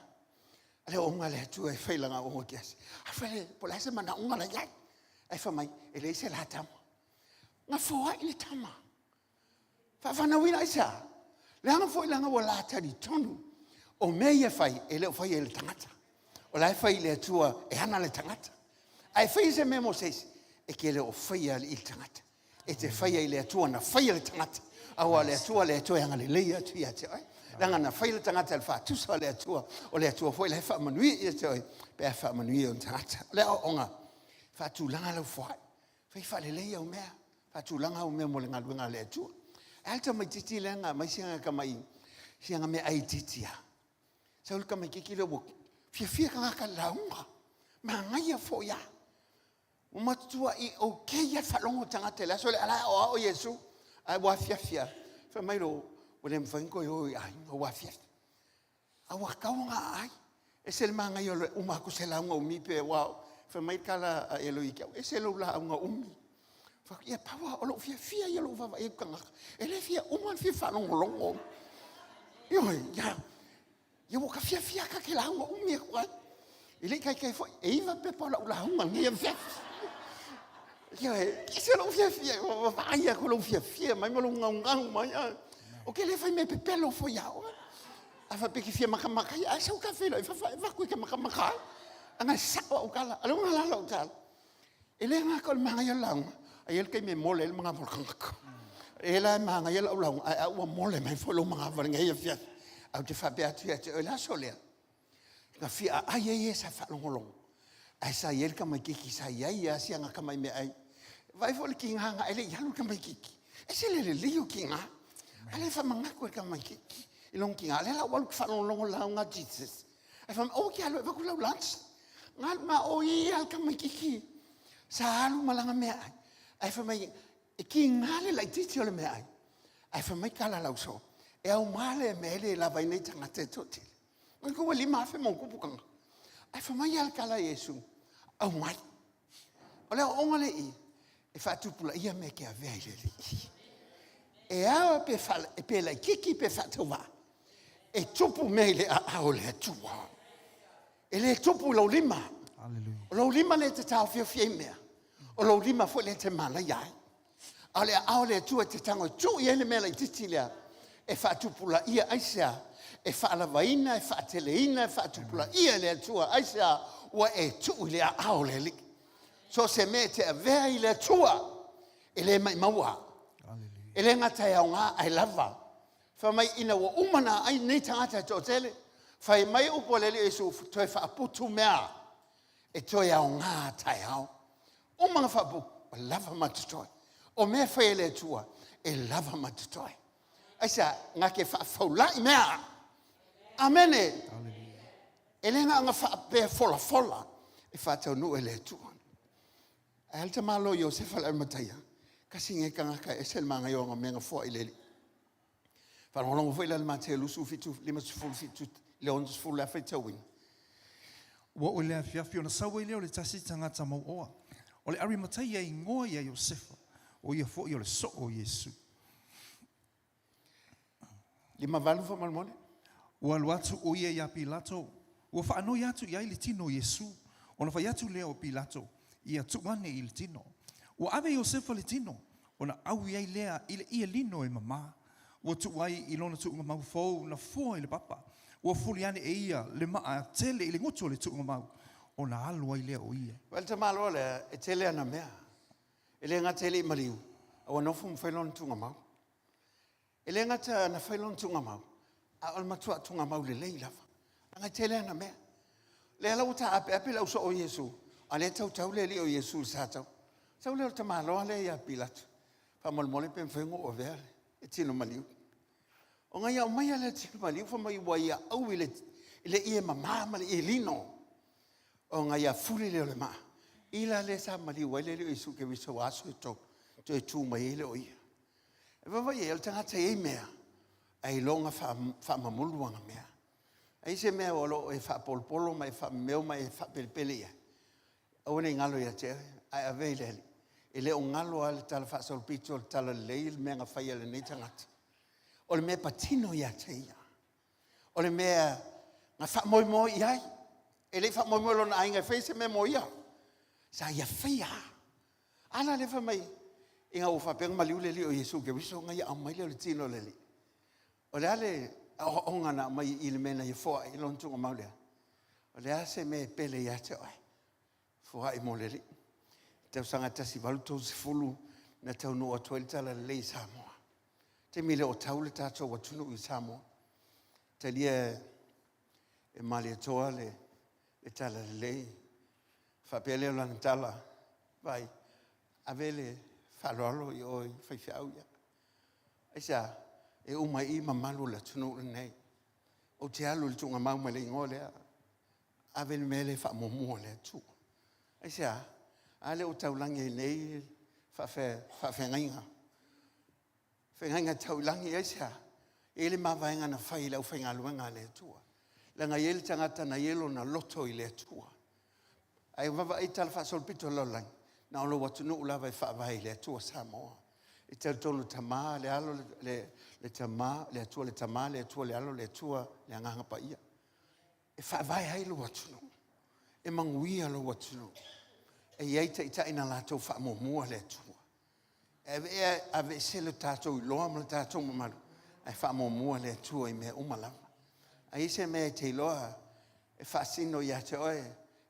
a le auauna a le Atua e fai lana auauna kiasi. A fai le, po o le a se manaoga la i ai. Ae fai mai, e leai se la tama. Na foai le tama. Faafanauina aisea? Leaga foi leaga ua la talitonu o mea ia e fai, e le o faia e le tagata. O la e fai i le Atua e ana le tagata. Ae fai se mea mo se isi, e te le o faia i le tagata. E te faia i le Atua na faia le tagata. Aua o le Atua lea e toe agalelei atu ia te oe. Leaga na fai le tagata i le faatusa o le Atua, o le Atua foi la e faamanuia ia te oe, pe a faamanuia i ona tagata. O le aoaoga, faatulaga lau foai. Fai faalelei au mea, faatulaga au mea mo le galuega a le Atua. E a le tamaitiiti lea na aumai si ana tamai, si ana meaai itiiti lava. Sau le tamaitiiti lea ua fiafia tagata i le lauga. Manaia foi lava. Ua matutua'i okay lava le faalogo a tagata i le aso lea, a o la e aoao Iesu. Ae ua afiafi lava, fai mai lou, ua le mafai ona toe o i aiga, ua afiafi. A ua tatau ona aai. E ese le manaia o le uma atu o se lauga umi pe ua fai mai le tala a Elo ia te au, ese lou lauga umi. Fai atu, ia pau lava o lou fiafia ia o lou vaavaai atu i tagata, e le fia uma le fia faalogologo. Ioe, ia, ia ua ta fiafia lava ta te lauga umi atu ai. E le i taitai foi, e 9 pepa o lau lauga i lenei afiafi. Ioe, ese lou fiafia, ua vaai atu lou fiafia mai ma lou gaugau mai. O ke le fai mea pepelo foi ia oe. A faapea e te fia makamaka ai, ae sau ta feiloai i fafo ae avatu e te makamaka ai. Ana e sao au tala, a o lea ua galala au tala. E le gata o le manaia o le lauga, ae i ai le taimi e mole ai le manava o le tagata. E la e manaia lau lauga, ae au ua mole mai foi lou manava i lenei afiafi. Ae ou te faapea atu ia te oe i le aso lea, na fia aai ai e sa faalogologo, ae sa i ai le tamaitiiti sa i ai lava si ana tamai meaai. Vaai foi i le tiga na ae le i alu le tamaitiiti. E ese le lelei o tiga. A lea e faamanatu e le tamaitiiti i lona tiga. O lea la ua alu ou te faalogologo i le lauga a Jesus. Ae fai mai, aua e te alu e avatu lau lunch. Na alu ma o ia le tamaitiiti sa alu ma lana meaai. Ae fai mai, e tiga le laitiiti o le meaai. Ae fai mai tala a le ausoo, e auma lea mea e le lava ai nei tagata e toatele. Manatua ua 5,000 ma ona tupu tagata. Ae fai mai lava le tala a Iesu, aumai. O le aoaoga lea i i, e faatupulaia mea e te avea i le Alii. E ao pe, pe laititi pe faatauvaa, e tupu mea i le aao o le Atua. E le tupu i lou lima. O lou lima lea e te taofiofi ai mea, o lou lima foi lea e te malaia ai. A o le aao o le Atua e te tago e tuu i ai le mea laitiiti lea, e faatupulaia. Aisea? E faalavaina, e faateleina, e faatupulaia e le Atua. Aisea? Ua e tuu i le aao o le Alii. So o se mea e te avea i le Atua, e le maimaua. E le gata e aoga ae lava. Fai mai ina ua uma ona aai nei tagata e toatele, fai mai upu a le Alii Iesu, toe faaputu mea e toe aoga taeao. Uma ona faaputu, ua lava ma totoe. O mea e fai e le Atua, e lava ma totoe. Aisea? Na te faafaulai mea. Amene. E le na ona faapea folafola e faataunuu e le Atua. Ae a le tamaloa Iosefa le Arimataia, tasi lenei tagata e ese le manaia o ana mea na foai i le Alii. Faalogologo foi la i le Mateo 27, 57 i le 60 le a faitauina. Ua oo i le afiafi ona sau ai lea o le tasi tagata mauoa, o le Arimataia e igoa ia Iosefa, o ia foi o le soo o Iesu. 58 faamolemole. Ua alu atu o ia iā Pilato, ua faanoi atu i ai le tino o Iesu. Ona fai atu lea o Pilato, Ia tuu ane i le tino. Ua ave Iosefa le tino, ona ʻaui ai lea i le ie lino e mamā. Ua tuu ai i lona tuugamau fou na foa i le papa. Ua fuli ane e ia le maa tele i le gutu o le tuugamau, ona alu ai lea o ia. Vaai le tamaloa lea, e tele ana mea. E le gata e le i maliu, a ua nofo ma fai lona tuugamau. E le gata na fai lona tuugamau, a o le matuā tuugamau lelei lava. Leaga e tele ana mea. Lea la ua taapeape le ausoo o Iesu, a o lea e tautau le alii o Iesu i le sa tau. Sau lea o le tamaloa lea ia Pilato, faamolemole pe mafai ona ou avea le tino maliu. Ona ia aumaia lea o le tino maliu fai mai ua ia aui i le ie mama ma le ie lino. Ona ia fuli lea o le maa. I la lea sa maliu ai le alii o Iesu Keriso ua aso e tolu, toe tu mai ai lea o ia. E vaavaai i ai, o le tagata e i ai mea, ae iloga faamamulu ana mea. A i ai se mea o lo o e faapolopolo ma e faamemeo ma e faapelepele i ai, aua ne i galo ia te oe, ae ave i le Alii. E le o galo lava le Tala Faasolopito o le Talalelei le mea na faia e lenei tagata. O le mea e patino ia te ia. O le mea na faamoemoe i ai. E le i faamoemoe lona aiga e faia se mea mo ia. Sa ia faia. A la lea fai mai, ina ua faapea ona maliu le Alii o Iesu Keriso, ona ia aumai lea o le tino o le Alii. O le a le aoaoga na aumai i le mea na ia foai i lona tuugamau lea? O le a se mea e pele ia te oe? Foai mo le Alii. Tausaga 1830 na taunuu atu ai le Talalelei i Samoa. Taimi le o tau le tatou atunuu i Samoa. Talia e Malietoa le Talalelei. Faapea lea o lana tala, vaai, ave le faaaloalo i o i faifeau ia. Aisea? E uma ai i i mamalu o le atunuu lenei. Ou te alu i le tuugamau ma le igoa lea. Ave le mea lea e faamuamua i le Atua. Aisea? A lea ua taulagi ai nei faafeagaiga. Feagaiga tau i lagi, aisea? E i ai le mavaega na fai i le aufaigaluega a le Atua. Leaga e i ai le tagata na i ai lona loto i le Atua. Ae vaavaai i tala faasolopito o le lalolagi, na o lou atunuu lava e faavae i le Atua Samoa. E talitonu le Tama, le Alo, le Tama, le Atua le Tama, le Atua le Alo, le Atua le Agaga Paia. E faavae ai lou atunuu, e manuia lou atunuu. E i ai taitai na latou faamuamua le Atua. E aveese le tatou iloa ma le tatou mamalu, Ae faamuamua le Atua i mea uma lava. A i ai se mea e te iloa e faasino ia te oe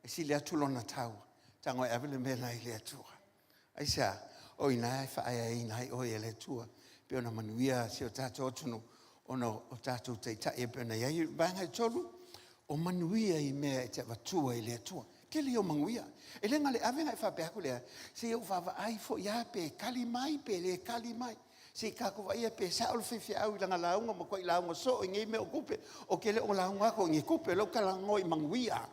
e sili atu lona taua, tago e ave le mea lena i le Atua. Aisea? O i ina e faaeaina ai oe e le Atua, pei ona manuia si o tatou atunuu ona o tatou taitai e pei ona i ai. Vaega e 3, o manuia i mea e te avatua i le Atua. Tele ia o manuia. E le na o le ave ona e faapea atu lea, se i ou vaavaai foi lava pe tali mai pe le tali mai. Se i tatou vaaia pe sao le faifeau i lana lauga, ua matuai lauga soo i nei mea o tupe. Ou te le o lauga atu i ni tupe, o lea ou te talanoa i manuia.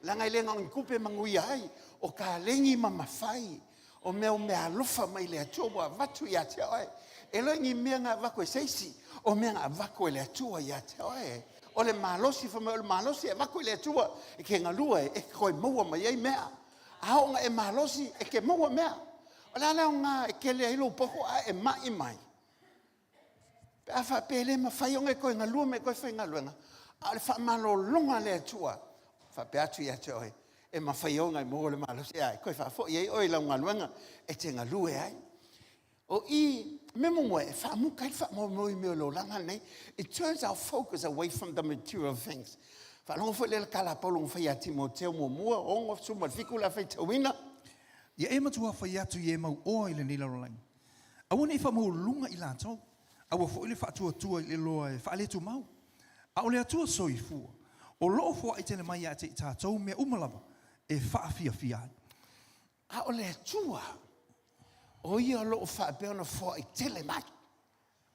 Leaga e le na o ni tupe e manuia ai, o taleni ma mafai, o mea o meaalofa mai le Atua ua avatu ia te oe. E le o ni mea na avatu e se isi, o mea na avatu e le Atua ia te oe. O le malosi, fai mai o le malosi e avatu i le Atua e te galue ai, e te toe maua mai ai mea. A oo ina e malosi, e te maua mea. O le a le aoga e tele ai lou poto ae e mai mai? Pe a faapea e le mafai ona e toe galue ma e toe faigaluega, a o le faamalologa a le Atua, e faapea atu ia te oe, e mafai ona e maua le malosi e toe faafoi ai oe i lau galuega e te galue ai. O i, o le mea muamua e faamuta ai le faamoemoe i mea o le olaga lenei. It turns our focus away from the material things. Faalogo foi lea i le tala a Paulo na fai ia Timoteo muamua, 6 17 le a faitauina. Ia e matua fai atu i e mau oa i lenei lalolagi. Aua ne i faamaualuluga i latou, aua foi le faatuatua i le iloa e faaletumau. A o le Atua soifua, o lo o foai tele mai ia te i tatou mea uma lava e faafiafia ai. A o le Atua, o Ia o lo o faapea ona foai tele mai.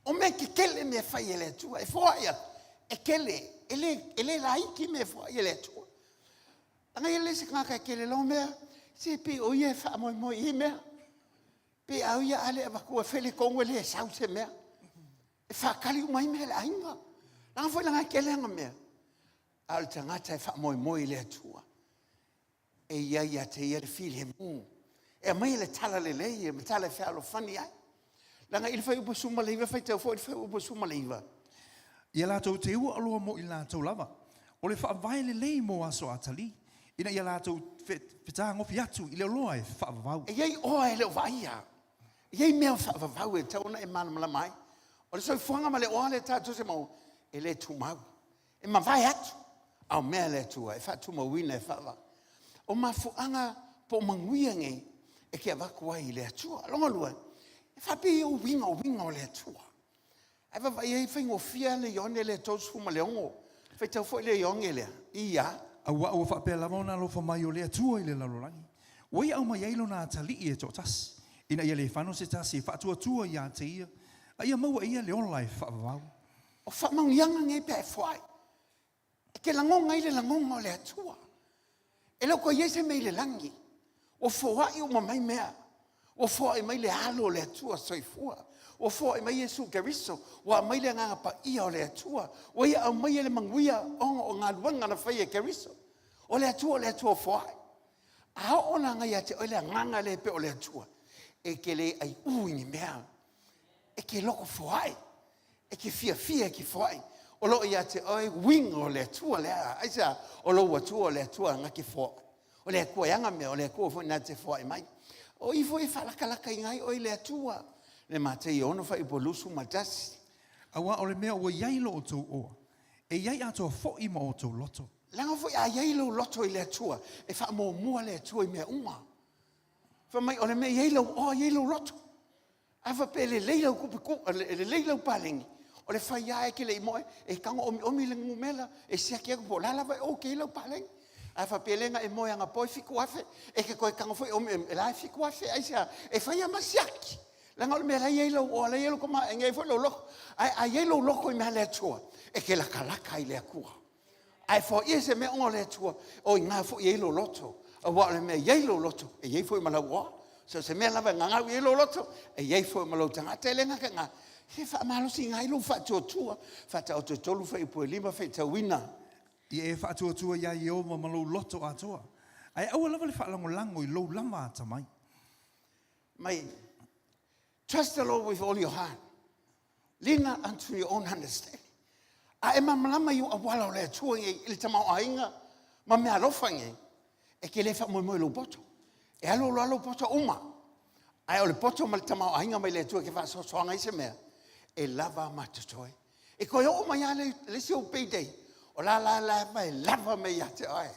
O mea tetele mea e fai e le Atua, e foai atu, e tele, e le, e le laiti mea e foai e le Atua. Ana ia le isi tagata e tele loa mea, se pei o ia e faamoemoe i mea. Pei a ia a le avatua e fai le tonu e le sau se mea. E faatali uma ai mea a le aiga. Leaga foi leaga e tele ana mea. A o le tagata e faamoemoe i le Atua, e i ai ia te ia le filemu. E aumai le tala lelei, le tala e fealofani ai. Leaga i le fuaiupu 19, faitau foi le fuaiupu 19. Ia latou teua oloa mo i latou lava, o le faavae lelei mo aso atalii, ina ia latou fetagofi atu i le oloa e faavavau. E i ai oa e le o vaaia. E i ai mea faavavau e tatau ona e malamalama ai. O le soifuaga ma le oa lea tatou te maua, e le tumau. E mavae atu, a o mea a le Atua e faatumauina e faavavau. O mafuaaga po o manuia nei e te avatu ai i le Atua. Lona lua, e faapei o uiga o uiga o le Atua. Ae vaavaai i ai e faigofie le Ioane lea 36, faitau foi le Ioane lea, ia. Aua ua faapea lava ona alofa mai o le Atua i le lalolagi, ua ia aumai ai lona atalii e toatasi, ina ia le fano se tasi e faatuatua ia te ia, a ia maua e ia le ola e faavavau. O faamanuiaga nei pe a e foai, e te lagona ai le lagona o le Atua. E le o toe i ai se mea i le lagi. Ua foai uma mai mea. Ua foai mai le alo o le Atua soifua. Ua foai mai Iesu Keriso. Ua aumai le agaga paia o le Atua. Ua ia aumaia le manuia ona o galuega na fai e Keriso. O le Atua o le Atua foai. A oo la ia te oe le agaga lea e pei o le Atua, e te le aiu i ni mea. E te loko foai. E te fiafia e te foai. O lo o ia te oe uiga o le Atua lea. Aisea? O lou Atua o le Atua na te foai. O le Atua e ana mea, o le Atua foi na te foai mai. O i foi e faalakalakaina ai oe i le Atua. Le Mataio 6 fuaiupu 21. Aua o le mea ua i ai lo outou oa, e i ai atoa foi ma outou loto. Leaga foi a i ai lou loto i le Atua, e faamuamua le Atua i mea uma. Fai mai, o le mea e i ai lou oa, e i ai lou loto. A faapea e lelei lau tupe tuu, e lelei lau paleni, o le fai lava e te le i moe, e tago omiomi le numera, e siaki atu po o le a lava e okay ai lau paleni. A faapea lea na e moe anapo e $7,000, e te toe tago foi omiomi, o la e $7,000. Aisea? E fai lava ma siaki. Leaga o le mea la e i ai lou oa, la e i ai lou tamaoaiga, e i ai foi lou loto. Ae a i ai lou loto i mea a le Atua, e te latalata i le Atua. A e foaia se mea ona o le Atua, o i ina foi e i ai lou loto. Aua o le mea e i ai lou loto, e i ai foi ma lau oa. So o se mea lava e gagau i ai lou loto, e i ai foi ma lou tagata. E le gata i lena, e faamalosiga ai lou faatuatua. Faataoto e 3 fuaiupu e 5 faitauina. Ia e faatuatua iā Ieova ma lou loto atoa, ae aua lava le faalagolago i lou lava atamai. Mai, trust the Lord with all your heart. Lean not unto your own understanding. A e malamalama i ou auala o le Atua nei i le tamaoaiga ma mea alofa nei, e te le faamoemoe i lou poto. E alu alu lava lou poto uma. Ae o le poto ma le tamaoaiga mai le Atua e te faasoasoaina ai se mea, e lava ma totoe. E toe oo mai lava le isi ou payday, o la la lava e lava mai ia te oe.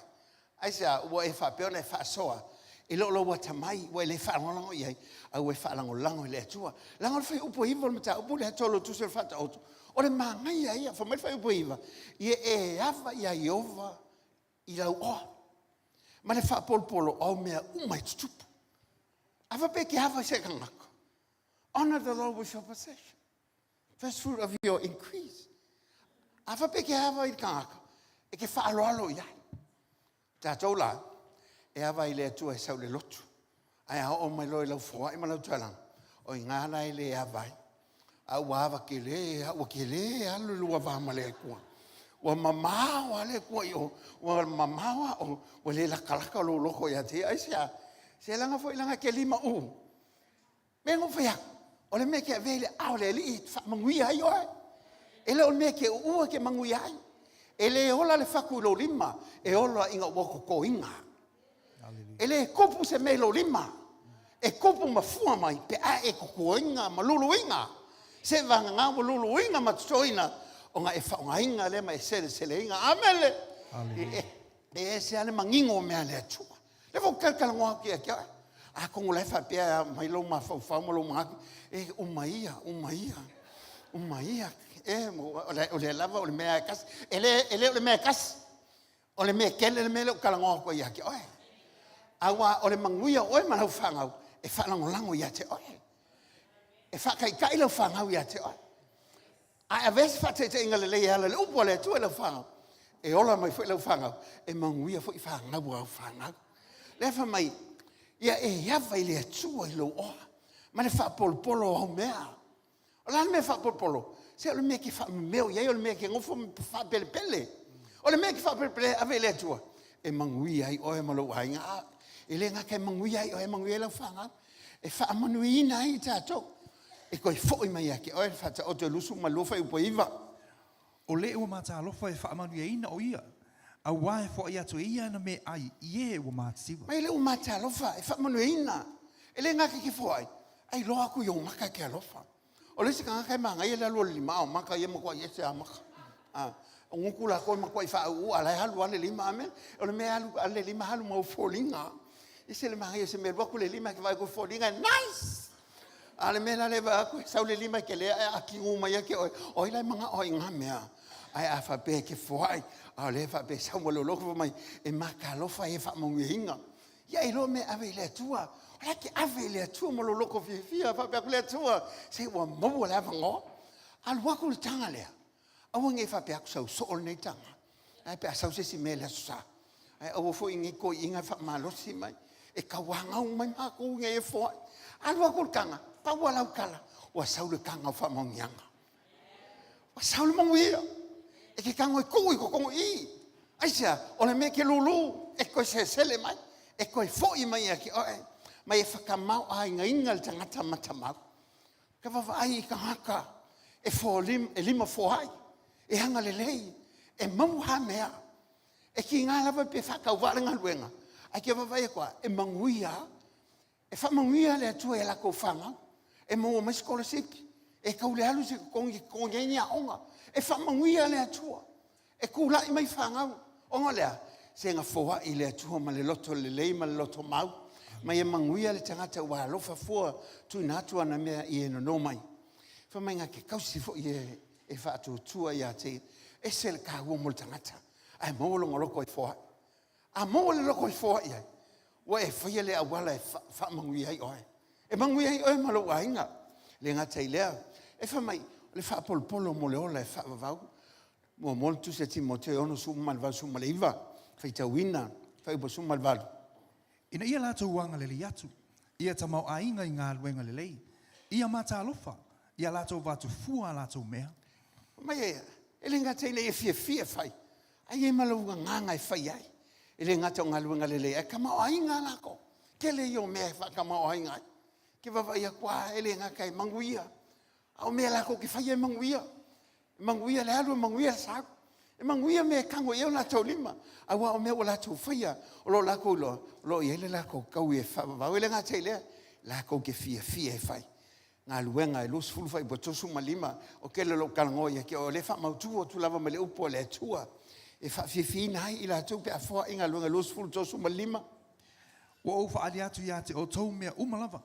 Aisea? Ua e faapea ona e faasoa i lo lou atamai, ua e le faalagolago i ai, a ua e faalagolago i le Atua. Leaga o le fuaiupu e 9 o le mataupu lea tolu o le Tusi o le Faataoto, o le manaia ia. Fai mai le fuaiupu e 9, ia e ava ia Ieova i lau oa, ma le faapolopolo o au mea uma e tutupu. A faapea e te ava i se tagata, honor the Lord with your possession. First fruit of your increase. A faapea e te ava i le tagata, e te faaaloalo i ai. Tatou la, e ava i le Atua e sau i le lotu. Ae a oo mai loa i lau foai ma lau taulaga, o i ina la e le ava ai. A ua ava tele, a ua tele alu le lua va ma le Atua. Ua mamao lava le Atua i o, ua mamao lava oe, ua le latalata lou loto ia te ia. Aisea? Se leaga foi leaga e te limaū. Mea na ou fai atu, o le mea e te avea i le aao o le Alii e faamanuia ai oe. E le o le mea e te uua e te manuia ai. E le ola le fatu i lou lima, e ola ina ua totoina. E le tupu se mea i lou lima, e tupu ma fua mai pe a e totoina ma luluina. Se vagana ua luluina ma totoina ona e faaaogaina lea ma e seleseleina. Amene. E ese lava le manino o mea a le Atua. Lea foi ou te talatalanoa atu ia te oe. Atonu o la e faapea mai lou mafaufau ma lou manatu, e uma ia, uma ia, uma ia. E, o lea lava o le mea e tasi. E le, e le o le mea e tasi, o le mea tele le mea lea ou talanoa atu ai ia te oe. Aua o le manuia o oe ma lau fanau e faalagolago ia te oe. E faataitai lau fanau ia te oe. Ae avea se faataitaiga lelei e ala i le upu a le Atua i lau fanau, e ola mai foi lau fanau, e manuia foi fanau a au fanau. Lea fai mai, ia e ava i le Atua i lou oa, ma le faapolopolo o au mea. O le a le mea faapolopolo? Se o le mea e te faamemeo i ai, o le mea e te nofo ma faapelepele. O le mea e te faapelepele ai, ave i le Atua, e manuia ai oe ma lou aiga. A, e le gata e manuia ai oe, e manuia ai lau fanau. E faamanuiina ai i tatou. E toe foi mai ia te oe le Faataoto e 22 fuaiupu e 9. O le ua matalofa e faamanuiaina o ia, auā e foai atu e ia ana meaai i e ua matitiva. Mai le ua matalofa e faamanuiaina. E le gata i ke foai, ae iloa atu i ou maka e ke alofa. O le isi tagata e manaia le alu o le lima, a o maka ia e matuai ese lava maka. A, o gutu latou e matuai faauu a o la e alu lava le lima. Amene. O le mea e alu alu le lima alu ma ou foliga. E ese le manaia o se mea e alu atu le lima e te vaai atu i foliga e nice. A o le mea la lea e vaai atu e sau le lima e tele ae atigu mai ia te oe, o ai la e manao ai i na mea? Ae a faapea e te foai, a o lea e faapea e sau ma lou loto fai mai, e matalofa e faamanuiaina. Ia e iloa mea e ave i le Atua. O la e te ave i le Atua ma lou loto fiafia, faapea atu le Atua, se ua maua le avanoa. Alu atu le taga lea, aua ne i faapea atu sau soo lenei taga. Ae pe a sau se isi mea i le Aso Sa, ae aua foi ne i toeaiina e faamalosi mai, e tauanau mai matou ina ia foai. Alu atu le taga, pau lava lau tala, ua sau le taga o faamanuiaga. Ua sau le manuia. E te tago e tuu i totonu i i. Aisea? O le mea e te lulu, e toe selesele mai, e toe foi mai ia te oe, ma e whakamao-ainaina le tagata matamau. Ka vaavaai i tagata e, e lima foai, e agalelei, e maua lava mea. E tiga lava pe faatauvaa le galuega, ae ke vaavaai atu lava, e manuia lava. E faamanuia le Atua i a latou fanau, e maua mai sikolasipi, e tau le alu i se totogi e totogi ai ni aoga. E faamanuia le Atua, e tulai mai fanau. Ona o le a? Se na foai le Atua ma le loto lelei ma le loto mau, ma ia manuia le tagata ua alofa fua tuuina atu ana mea i e nono mai. Fai mai na te tausi foi e, e faatuatua ia te ia. Ese le taua mo le tagata, ae maua lona loto e foai. A maua le loto e foai ai, ua e faia le auala e faamanuia ai oe. E manuia ai oe ma lou aiga. Le gata i lea, e fai mai, o le faapolopolo mo le ola e faavavau. Muamua le tusi a Timoteo 6 89, faitauina, fuaiupu 18. Ina ia latou agalelei atu, ia tamaoaiga i galuega lelei, ia matalofa, ia latou vatufua a latou mea. Fai mai e, e le gata ina ia fiafia e fai, ae i ai ma lou agaga e fai ai. E le gata o galuega lelei, ae tamaoaiga a latou. Tele ia o mea e faatamaoaiga ai. Ke vaavaai atu a, e le gata e manuia, a o mea latou te faia e manuia. E manuia le alu, e manuia le sau. E manuia mea e tago i ai o latou lima. Aua o mea ua latou faia, o lo o latou iloa, o lo o i ai le latou taui e faavavau. E le gata i lea, latou te fiafia e fai. Galuega e 20 faaiupu e 35, o kele o lou talanoa ia te oe, o lea e faamautu atu lava ma le upu a le Atua e faafiafiaina ai i latou pe a foai Galuega 20, 35. Ua ou faaali atu ia te outou mea uma lava,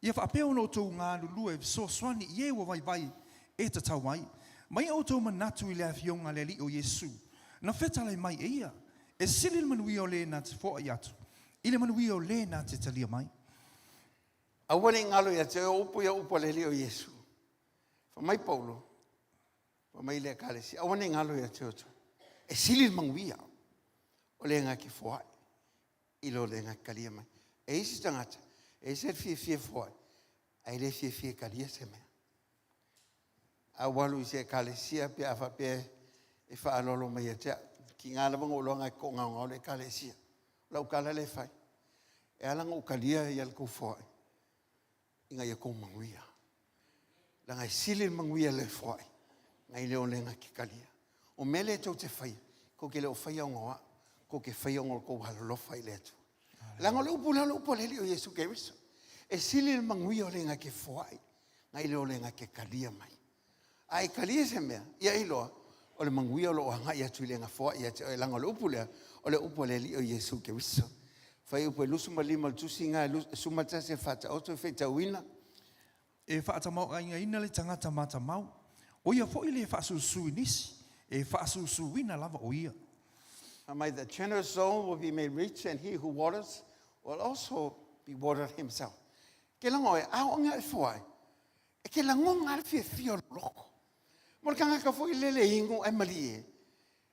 ia faapea ona outou galulue e fesoasoani i e ua vaivai e tatau ai. Ma ia outou manatu i le Afioga a le Alii o Iesu, na fetalai mai e ia, e sili le manuia o le na te foai atu, i le manuia o le na te talia mai. Aua ne i galo ia te oe o upu ia o upu a le Alii o Iesu. Fai mai Paulo, fai mai le Ekalesia, aua ne i galo ia te outou, e sili le manuia o le na te foai i lo le na te talia mai. E isi tagata, e ese le fiafia e foai, ae le fiafia e talia se mea. A ua alu i se ekalesia pe a faapea e faaaloalo mai ia te au, tiga lava ona ou iloa na e toagaogao le ekalesia. O lau tala lea e fai, e ala ona ou talia ia le tou foai, ina ia outou manuia. Leaga e sili le manuia i le foai, nai lo le na te talia. O mea lea tou te faia, tou te le o faia ona o au, tou te faia ona o le tou alolofa i le Atua. Leaga o le upu lea o le upu a le Alii o Iesu Keriso. E sili le manuia o le na te foai, nai lo le na te talia mai. A e talia se mea, ia iloa, o le manuia o lo o agai atu i le gafoai ia te oe, leaga o le upu lea, o le upu a le Alii o Iesu Keriso. Fuaiupu e 25 o le tusi lena, 11 e Faataoto e faitauina. E faatamaoaigaina le tagata matamau, o ia foi le faasusu i nisi, e faasusuina lava o ia. Fai mai, the generous soul will be made rich and he who waters will also be watered himself. Ke lago e, a o e foai, e ke lagoga le fiafia o le loko. Mo le tagata foi lele inu ae malie,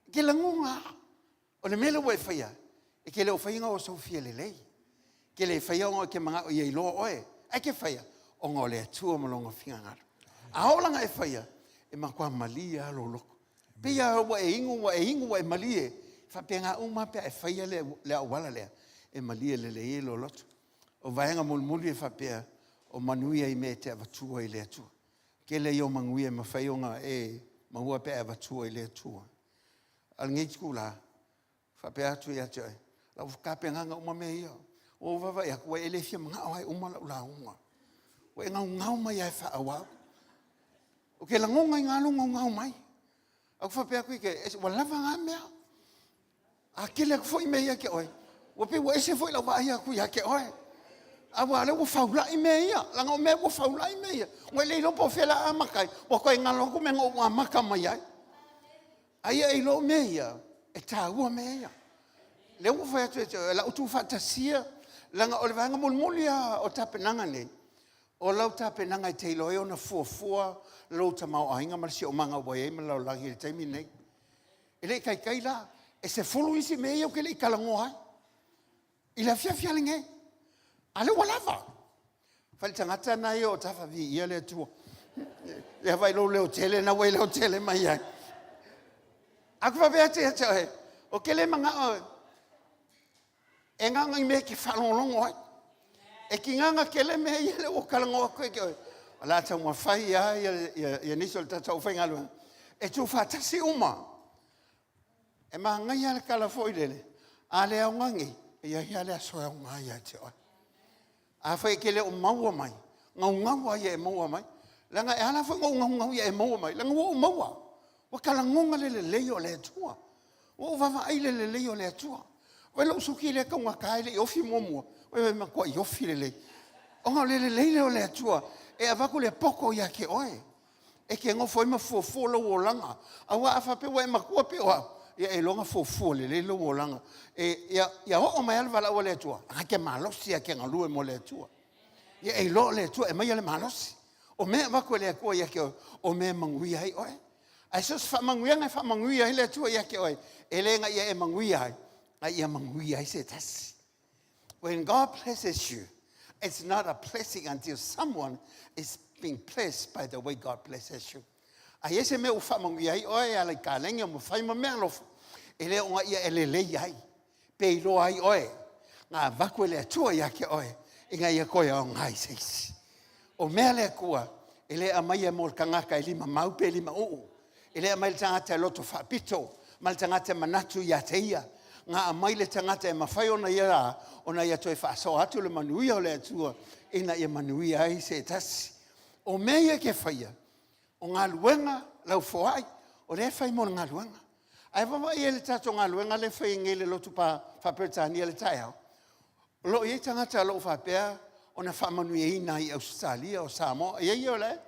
e ke lagoga o le mea lea ua e faia, e ke le o faia o sou fia lelei. Ke le faia ona e ke manao ia iloa oe, ae ke faia ona o le Atua ma lona finagalo. A oo laga e faia, e matua malie lava lou loto. Pei lava ua e inu, ua e inu, ua e malie, e faapena uma lava pe a e faia le auala lea, e malie lelei ai lou loto. O vaega mulimuli e faapea, o manuia i mea e te avatua i le Atua. Tele ia o manuia e mafai ona e maua pe a e avatua i le Atua. A o lenei itula, faapea atu ia te oe, lau tapenaga uma mea ia. Ua ou vaavaai atu, ua e le fia manao lava e uma lau lauga. Ua e gaugau mai lava e faaauau. Ou te lagona ai lava lou gaugau mai. Ae ou faapea atu ia te oe, ua lava na mea. A tele atu foi mea ia te oe, ua pei ua ese foi lau vaai atu ia te oe. Aua o lea ua faulai mea ia, leaga o mea ua faulai mea ia. Ua e le iloa po o fea o le a amata ai, ua toe galo atu mea na ou amata mai ai. A ia e iloa mea ia, e taua mea ia. Lea ua fai atu ia te oe, o le a ou tuufaatasia, leaga o le vaega mulimuli lava o tapenaga nei, o lau tapenaga e te iloa ai ona fuafua lou tamaoaiga ma le siosiomaga ua i ai ma le lalolagi i le taimi lenei. E le i taitai la, e 10 isi mea ia ou te le i talanoa ai i le afiafi a lenei. A lea ua lava. Fai le tagata na ia o tafa viia le Atua. Ia vai lou leo tele na ua e leo tele mai ai. A ku faapea atu ia te oe, o ke le manao e gaga i mea e ke faalogologo ai. E tiga tele mea ia lea ua talanoa atu ia te oe. O le a taumafai lava ia nisi o le tatou aufaigaluega e tuufaatasi uma. E manaia le tala foi lele, a le aoga nei, e i ai lava le aso e aoga ai ia te oe. Afai e te le o maua mai, naunau lava ia e maua mai. Leaga e ala foi ona ou naunau ia e maua mai, leaga ua ou maua. Ua ta lagona le lelei o le Atua. Ua ou vaavaai i le lelei o le Atua. Vaai lou suki lea e taugata e le i ofi muamua, ua matuai ofi lelei. Ona o le lelei lea o le Atua e avatu le poto ia te oe. E te nofo ai ma fuafua lou olaga. Aua a faapea ua e matua pei o au, ia e iloa na fuafua lelei lou olaga. Ia oo mai lava le valaau a le Atua, a e te malosi lava e te galue mo le Atua. Ia e iloa o le Atua e aumaia le malosi. O mea e avatu e le Atua ia te oe, o mea e manuia ai oe. Ae so o se faamanuiaga e faamanuia ai le Atua ia te oe, e le na ia e manuia ai, a ia manuia ai se tasi. When God blesses you, it's not a blessing until someone is being blessed by the way God blesses you. A i ai se mea ua faamanuia ai oe e ala i kalegi o mafai ma mea alofa, e le o na ia e lelei ai, pe iloa ai oe, na avatu e le Atua ia te oe, ina ia toe aoga i se isi. O mea a le Atua, e le aumaia mo le tagata e limamau pe limauu, e le aumai le tagata e loto faapito ma le tagata e manatu ia te ia. Na aumai le tagata e mafai ona ia la, ona ia toe faasoa atu le manuia o le Atua ina ia manuia ai se tasi. O mea ia e te faia, o galuega lau foai, o lea e fai mo le galuega. Ae vaavaai i ai i le tatou galuega lea e fai nei i le Lotu Faa-Peretania i le taeao, o lo o i ai tagata o lo o faapea ona faamanuiaina ai i Ausetalia, o Samoa, e i ai ia o la e,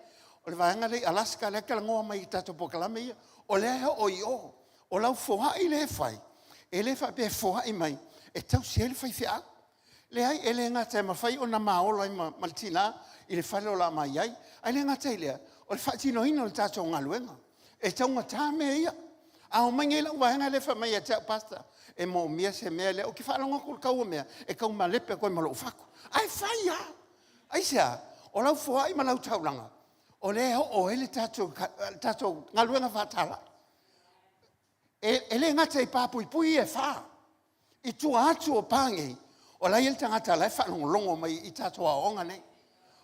o le vaega lea i Alaska lea e talanoa mai i tatou polokalame ia, o lea e oo i o. O lau foai lea e fai, e le faapea e foai mai e tausi ai le faifeau. Leai, e le gata e mafai ona ma ola ai ma le tina i le fale o le a ma i ai, ae le gata i lea, o le faatinoina o le tatou galuega. E taugata mea ia. A omai nei lau vaega lea fai mai ia te au, Pastor, e moomia se mea lea. Ou te faalogo atu i le tau o mea, e tau malepe atu ai ma lou fatu. Ae fai lava. Aisea? O lau foai ma lau taulaga, o lea e oo ai le tatou galuega faatalai. E le gata i pa puipui ia e fa, i tua atu o pa nei, o la e i ai le tagata o la e faalogologo mai i tatou aoaoga nei.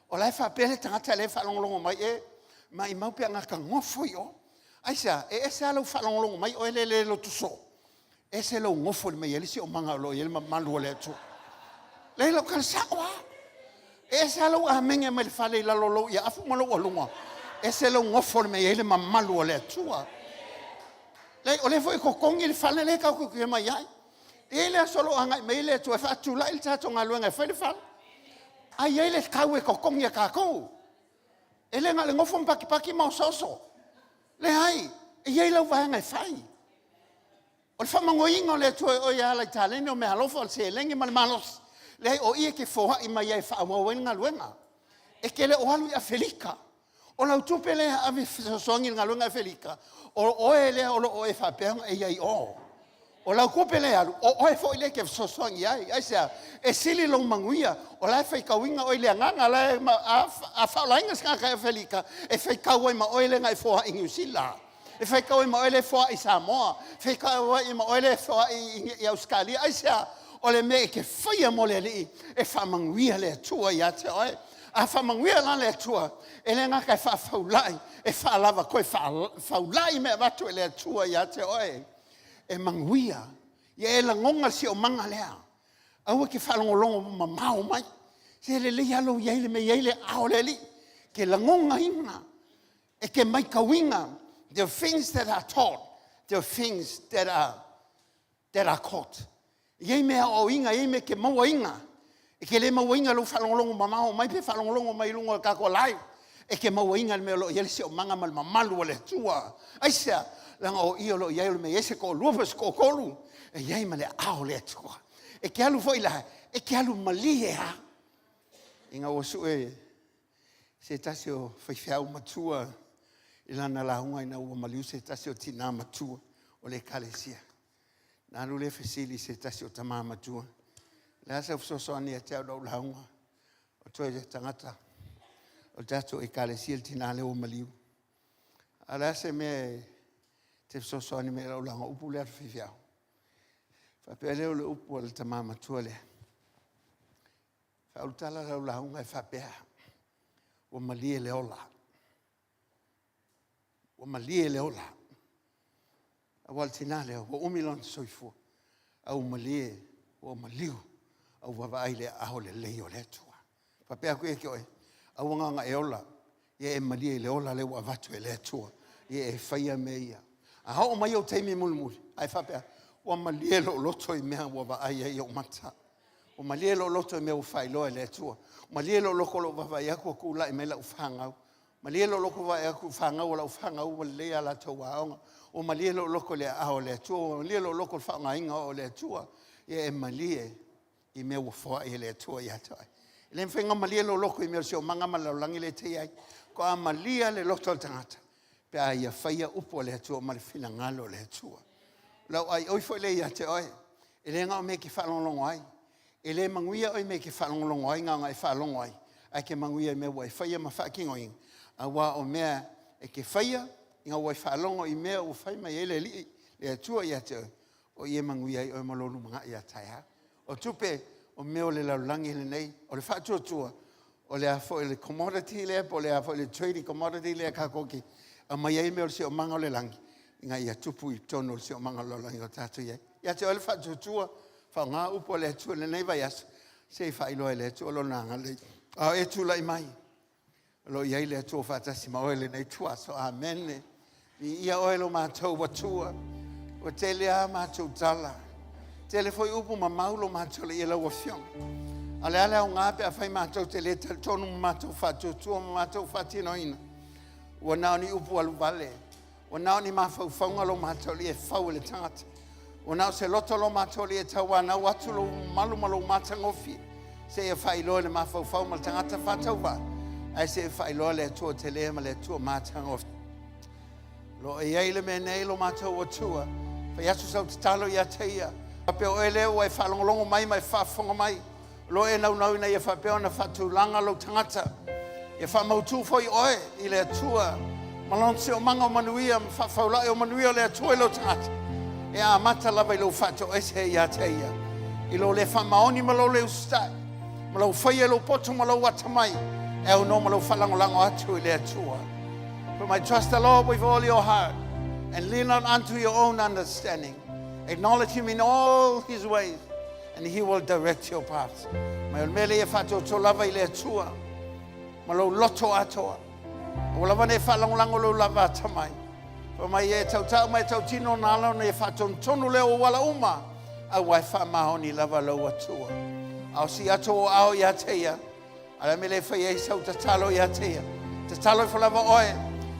O la e faapea le tagata lea e faalogologo mai, e, maumau pe ana ta nofo i o. Aisea? E ese lava lou faalogologo mai oe lea e le lotu soo, ese lou nofo mai ai le siosiomaga o lo o i ai le mamalu o le Atua. Leai, o lau tala sao lava. E ese lava lou amene mai le fale i lalo o lou ieafu ma lou aluga, ese lou nofo i le mea e i ai le mamalu o le Atua. Leai, o lea foi e totogi le fale lea tatou te omai ai. E i ai le aso o lo o agai mai ai le Atua e faatulai le tatou galuega e fai le fale, ae i ai le tau e totogi e tatou. E le na o le nofo ma patipati ma osooso. Leai, e i ai lau vaega e fai. O le faamanuiaina o le Atua i oe e ala i taleni o meaalofa, o le seleni ma le malosi, leai o i e te foai mai ai e faaauau ai le galuega. E te le o alu i Afelika. O lau tupe lea e ave e fesoasoani i le galuega i Afelika, o oe lea o lo o e faapea ona e i ai i o. O lau tupe lea e alu, o oe foi lea e te fesoasoani i ai. Aisea? E sili lou manuia, o la e faitauina oe i le agaga, a faaolaina se tagata i Afelika, e faitau ai ma oe lea na e foai i Niu Sila. E faitau ai ma oe lea e foai i Samoa, faitau ai ma oe lea e foai i Ausetalia. Aisea? O le mea e te faia mo le Alii, e faamanuia le Atua ia te oe. A faamanuia la le Atua, e le gata e faafaulai, e faalava toe faulai mea avatu e le Atua ia te oe. E manuia. Ia e lagona le siosiomaga lea. Aua e te faalogologo mamao mai. Se lelei lava lou i ai i le mea e i ai le aao o le Alii. E te lagonaina, e te matauina the things that are taught, the things that are caught. E i ai mea aoaoina, e i ai mea e te mauaina. E te le mauaina i lou faalogologo mamao mai pe faalogologo mai i luga o le tatou live. E te mauaina i le mea o lo o i ai le siosiomaga ma le mamalu o le Atua. Aisea? Leaga o i o lo o i ai o le mea e i ai se toalua po o se toatolu, e i ai ma le aao o le Atua. E te alu foi la, e te alu malie lava. Ina ua sue se tasi o faifeau matua i lana lauga ina ua maliu se tasi o tina matua o le ekalesia. Na alu lea fesili i se tasi o tama matua, le a sau fesoasoani ia te au lau lauga, o toe tagata o le tatou ekalesia le tina lea ua maliu. A o le a se mea e te fesoasoani mai ai i lau lauga, upu lea a le faifeau. Faapea lea o le upu a le tama matua lea, faaulutala lau lauga e faapea, ua malie le ola, ua malie le ola. Aua o le tina lea ua umi lona soifua, a ua malie, ua maliu, a ua vaavaai i le aao lelei o le Atua. E faapea atu ia te oe, aua na ona e ola, ia e malie i le ola lea ua avatu e le Atua, ia e faia mea ia. A oo mai ou taimi mulimuli, ae faapea, ua malie lou loto i mea ua vaai ai ou mata. Ua malie lou loto i mea ua faailoa e le Atua. Ua malie lou loto i lou vaavaai atu o tulai mai lau fanau. Malie lou loto vaai atu i fanau a lau fanau ua lelei a latou aoga. Ua malie lou loto i le aao o le Atua. Ua malie lou loto i le faaaogaina o au e le Atua. Ia e malie i mea ua foai e le Atua ia te oe. E le mafai ona malie lou loto i mea o le siosiomaga ma le lalolagi lea e te i ai. Faatoa malie le loto o le tagata pe a ia faia upu a le Atua ma le finagalo o le Atua. O lau aioi foi lea ia te oe, e le na o mea e te faalogologo ai. E le manuia oe i mea e te faalogologo ai na ona e faalogo ai, ae te manuia i mea ua e faia ma faatinoina, aua o mea e te faia ina ua e faalogo i mea ua fai mai ai le Alii, le Atua ia te oe, o i e manuia ai oe ma lou lumanai a taeao. O tupe, o mea o le lalolagi lenei, o le faatuatua, o le a foi le commodity lea po o le a foi le trading commodity lea tatou te aumai ai mea o le siosiomaga o le lagi, ina ia tupu i totonu o le siosiomaga o le lalolagi o tatou i ai. Ia te oe le faatuatua, faaaoga upu a le Atua i lenei vaiaso, se i faailoa e le Atua Lona agalelei. A o e tulai mai, O lo o i ai le Atua faatasi ma oe lenei ituaso. Amene. Viia oe lo matou Atua. Ua tele a matou tala. Tele foi upu ma mau lo matou alii e lau Afioga. A o le a le aoga pe afai matou te le talitonu ma matou faatuatua ma matou faatinoina? Ua na o ni upu alu vale. Ua na o ni mafaufauga lo matou alii e fau e le tagata. Ua na o se loto lo matou alii e tauanau atu lou mamalu ma lou matagofie seia faailoa i le mafaufau ma le tagata faatauvaa, ae seia faailoa le Atua tele ma le Atua matagofie. O lo o i ai le mea nei lo matou Atua, fai atu sau tatalo ia te ia, faapea o oe lea ua e faalogologo mai ma e faafofoga mai, o lo o e naunau ina ia faapea ona faatulaga lou tagata, ia faamautu foi oe i le Atua ma lona siomaga o manuia ma faafaulai o manuia o le Atua i lou tagata, e amata lava i lou faatoese ia te ia, i lou le faamaoni ma lou le usitai, ma lou faia i lou poto ma lou atamai, e aunoa ma lou faalagolago atu i le Atua. For my trust the Lord with all your heart and lean not unto your own understanding. Acknowledge him in all his ways and he will direct your paths. Mai o le mea lea ia faatoatoa lava i le Atua ma lou loto atoa. Ua lava nei faalagolago lou lava atamai. Fa mai e tautau mai tautino na ala ona ia faatonutonu lea o ala uma, aua e faamaoni lava lou Atua. A o si atu o ao ia te ia, A le mea le fai ai sau tatalo ia te ia. Tatalo ifo lava oe,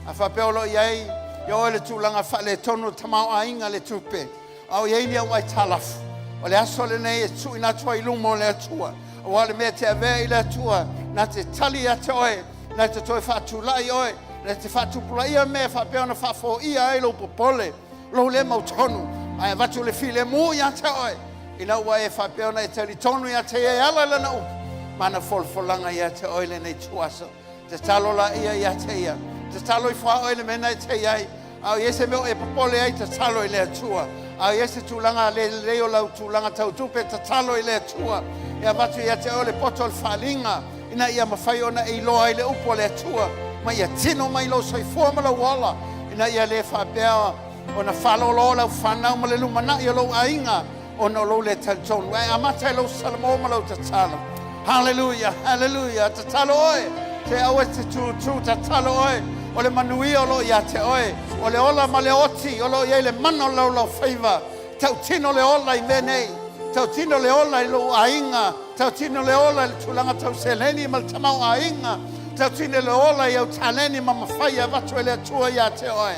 a faapea o lo o i ai ia oe le tulaga faaletonu o le tamaoaiga le tupe, a o i ai ni au aitalafu, o le aso lenei e tuuina atu ai i luma o le Atua, aua o le mea e te avea i le Atua, na te tali ia te oe, na te toe faatulai oe, na te faatupulaia mea e faapea ona faafoia ai lou popole, lou le mautonu, ae avatu le filemu ia te oe, Ina ua e faapea ona e talitonu ia te ia e ala i lana upu, ma ana folafolaga ia te oe lenei ituaso. Tatalo laia ia te ia. Tatalo ifo a oe i le mea na e te i ai. A o i ai se mea o e popole ai, tatalo i le Atua. A o i ai se tulaga le lelei o lau tulaga tau tupe, tatalo i le Atua. E avatu ia te oe le poto o le faaaliga, ina ia mafai ona e iloa ai le upu a le Atua, ma ia tino mai lou soifua ma lou ola, ina ia le faapea ona faalolo lau fanau ma le lumanai o lou aiga ona o lou le talitonu. Ae amata i lou salamo ma lou tatalo. Haleluia, haleluia. Tatalo oe, te aua e te tūtū, tatalo oe. O le manuia o lo o ia te oe, o le ola ma le oti o lo o i ai le mana o lau laufaiva. Tautino le ola i mea nei, tautino le ola i lou aiga, tautino le ola i le tulaga tau seleni ma le tamaoaiga, tautino le ola i au taleni ma mafai e avatu e le Atua ia te oe.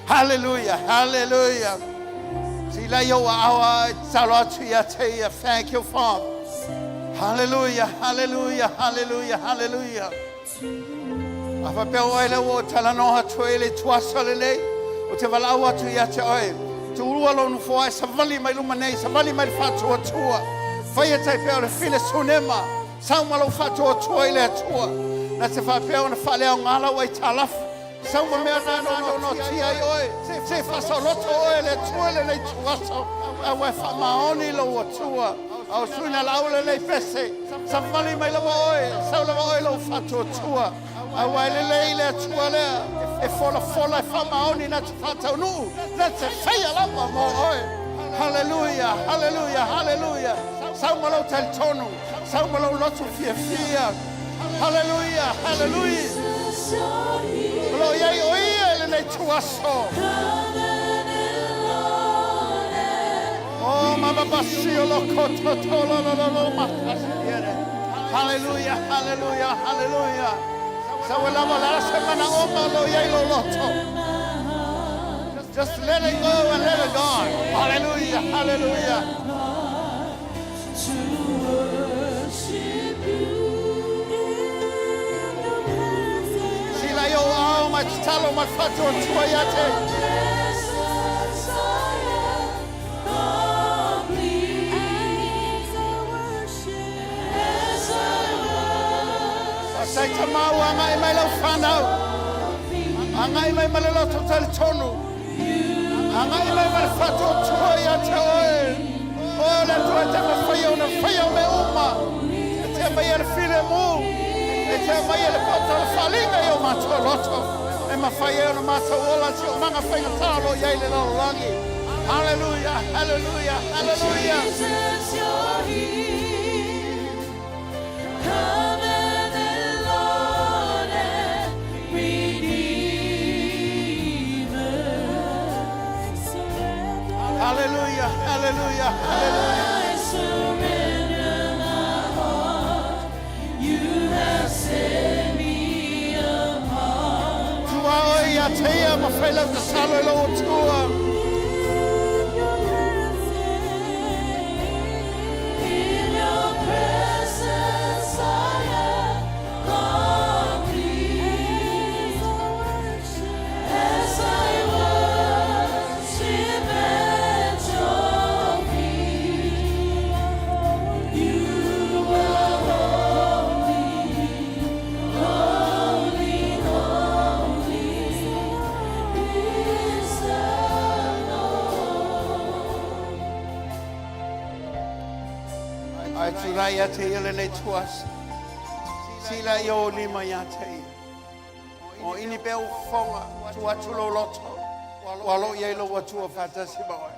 Hallelujah, hallelujah. Sila i ou aao a e tatalo atu ia te ia. Thank you, Father. Hallelujah, hallelujah, hallelujah, hallelujah. A faapea oe lea ua talanoa atu ai le tuasa lenei, o te valaau atu ia te oe. Tuulua lou nofoa e savali mai luma nei, savali mai le faatuatua. Faia tai pea o le file sunema, sau ma lou faatuatua i le Atua. Na te faapea ona faaleaoga lau aitalafu. Sau ma mea na nonotia ai oe, se faasaoloto oe e le Atua i lenei ituaso, aua e faamaoni lou Atua. A o suina lau lenei pese, savali mai lava oe, sau lava oe lou faatuatua. Aua e lelei le Atua lea, e folafola, e faamaoni na te faataunuu, na te faia lava mo oe. Haleluia, haleluia, haleluia. Sau ma lou talitonu, sau ma lou loto fiafia. Haleluia, haleluia. O lo o i ai o ia i lenei tuaso. Oh, mama basio lo koto tolo lo lo lo makasiere. Hallelujah, hallelujah, hallelujah. Sa ua lava la se mana oma lo iai lo loto. Just let it go and let it go. Hallelujah, hallelujah. Sila i ou ao mai tatalo mai faatuatua ia te. Faafetai tamau, agai mai lau fanau. Agai mai ma le loto talitonu. Agai mai ma le faatuatua ia te oe. O le Atua e te mawhai ona whai o me uma. E te mai e le filemu. E te mai e le poto le whalinga i o mātou loto. E mawhai e ona mātou ola te o manga whainga tālo i ai le lalolagi. Hallelujah, hallelujah, hallelujah. Jesus, you're here. Come and Lord and Hallelujah, hallelujah, hallelujah. I surrender my heart. You have set me apart. Tua oe ia te ia ma whailau te salo i lau atua. In your presence I am complete. As I worship at your feet, you are holy, holy, holy is the Lord. Ai tūrai ia te ia lenei tuasa. Sila i o lima ia te ia. O ini pe u fonga, tu atu lo loto. Ua lo iai lo atua whātasi ma oe.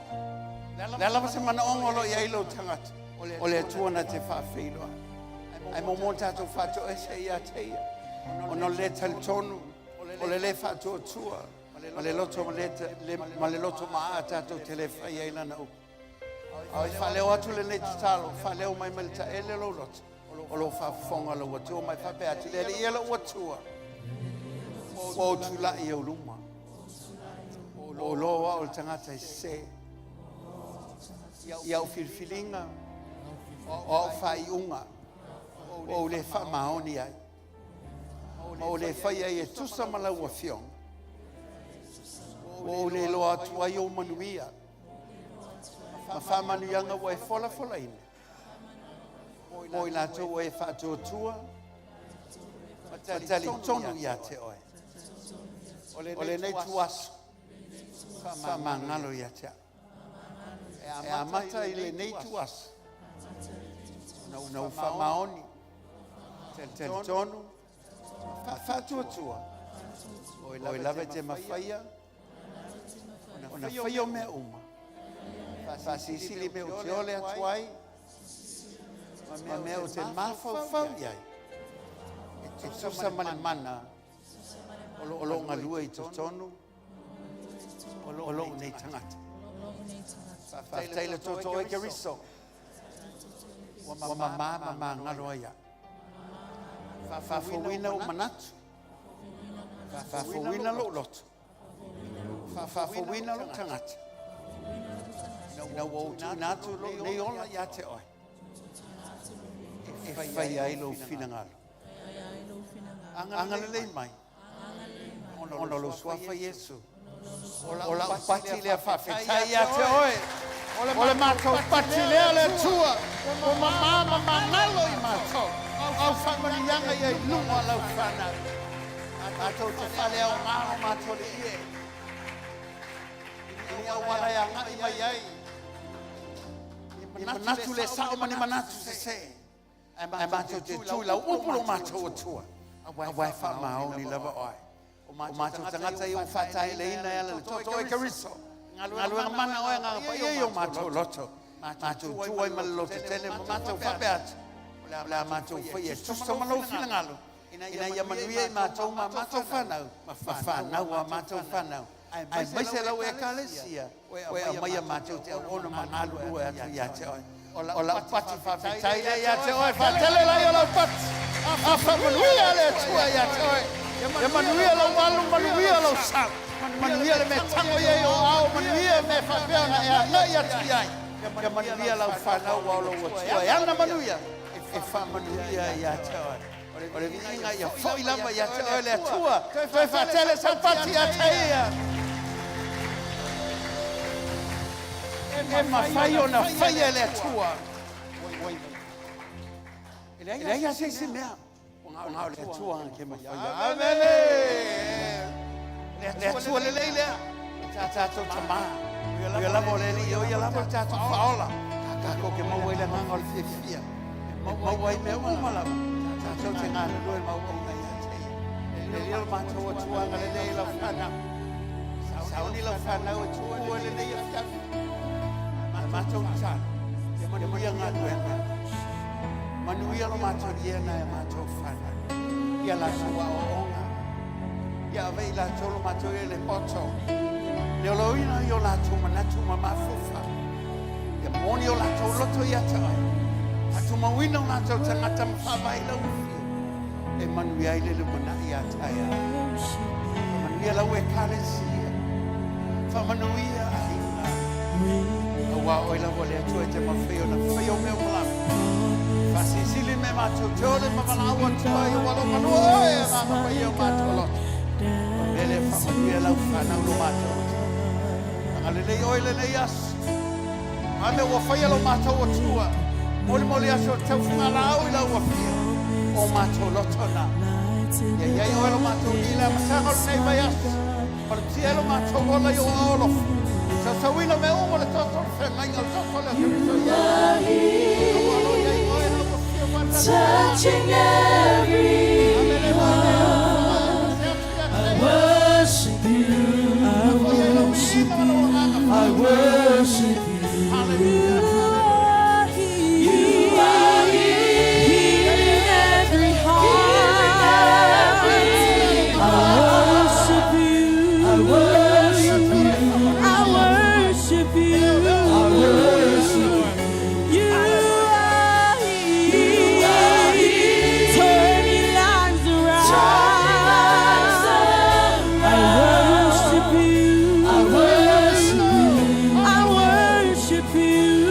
Le alava se mana ongo lo iai lo tangata. O le atua na te whaawhiloa. Ai mo mo tātou whāto ese ia te ia. O no le talitonu, o le le whātua tua. Ma le loto ma le, le, ma le loto ma a tātou te le whai ai lana upu. Ai whaleo atu le nei tatalo, whaleo mai mai le taele lo loto. O lo whaafonga lo atua mai whapea atu le ia lo atua. O tūlai e luma. O loa o le tangata e se. Ia o filfilinga, o au whaiunga, o le wha maoni ai. Ma o le whai ai e tusa ma lau afioga. O le loa atu ai o manuia. Ma whaamanuiaga ua e folafolaina. Mo i latou ua e faatuatua, ma talitonu ia te oe. O lenei tuaso, faamagalo ia te au. E amata i lenei tuaso, ona ou faamaoni, talitonu, ma faatuatua, o e lava e te mafaia, ona faia o mea uma. Faasilisili mea ou te ole atu ai, ma mea ou te mafaufau i ai. E tusa ma le mana o lou galue i totonu o lou nei tagata. Faafetai le toto oe Keriso, ua mamā ma magalo ai au. Faafouina ou manatu, faafouina lou loto, faafouina lou tagata. Ina ua ou tuuina atu lou nei ola ia te oe, e faia ai lou finagalo. Agalelei mai, ona o lou suafa Iesu. O lau pati lea faafetai ia te oe. O le matou pati lea le Atua, ua mamā ma magalo i matou. Au faamanuiaga ia i luga o lau fanau. Matou te faaleaoga o matou le ie. I ni auala e agai mai ai. I manatu le sao ma ni manatu sesē. Ae matou te tu i lau upu lo matou Atua. Aua e faamaoni lava oe. O matou tagata ia ua faataeleina e ala i le toto oe Keriso. Galuega mana oe Agaga Paia i o matou loto. Matou tu ai ma le loto tele ma matou faapea atu. O le a matou faia e tusa ma lou finagalo. Ina ia manuia i matou ma matou fanau, ma fanau a matou fanau. Aemaise lau Ekalesia, ua e aumaia matou te auauna ma galulue atu ia te oe. O lau pati faafetai lea ia te oe, faatele lai o lau pati. A faamanuia le Atua ia te oe. Ia manuia lou alu, manuia lou sau. Manuia le mea tago i ai o ao, manuia mea faapea ona e agai atu i ai. Ia manuia lau fanau aua o lou Atua e ana manuia, e faamanuia ia te oe. O le viiga ia foi lava ia te oe le Atua, toe faatele sau pati ia te ia. E mafai ona faia e le Atua. E leai lava se isi mea, ua na o le Atua ke mafaia. Amene! Le Atua lelei lea, o tatou Tamā. O ia lava o le Alii, o ia lava le tatou Faaola. Tatou te maua ai le agaga o le fiafia. E maua ai mea uma lava. Tatou te galulue ma auauna ia te ia. Le leo o matou Atua agalelei i lau fanau. Sauni lau fanau e tuua lenei afiafi. Ma matou tatalo, ia manuia galuega. Manuia lo matou iena e matou fanau. Ia latou aoaoga. Ia ave i latou lo matou ia le poto. Le oloina i o latou manatu ma mafufa. Moni o latou loto ia te oe. Faatumauina o latou tagata ma faavae i lau afio. E manuia ai le lumanai a taeao. Faamanuia lau Ekalesia. Faamanuia aiga. Auā oe lava o le Atua e te mafai ona faia o mea uma lava. Faasilisili mea matou te ole ma valaau atu ai o alo malua oe e agaga paia o matou loto. O le mea lea faamanuia lau fanau lo matou Atua. Agalelei oe i lenei aso. A mea ua faia lo matou Atua. Molimoli aso o le taufugalau i lau afio. O matou loto na. Ia i ai oe lo matou alii i le amataga o lenei vaiaso. Malutia ai lo matou ola i ou aao alofa. Sausauina mea uma o le toto o le feagaiga o le toto o le Keriso i ai. Aua o lo o i ai oe lau afio mai le Touching every heart. I worship you. I worship you. I worship you. You are healing every heart. I worship you. I worship you. I worship you. I worship you. You are here, turning lives around. I worship you. I worship you. I worship you.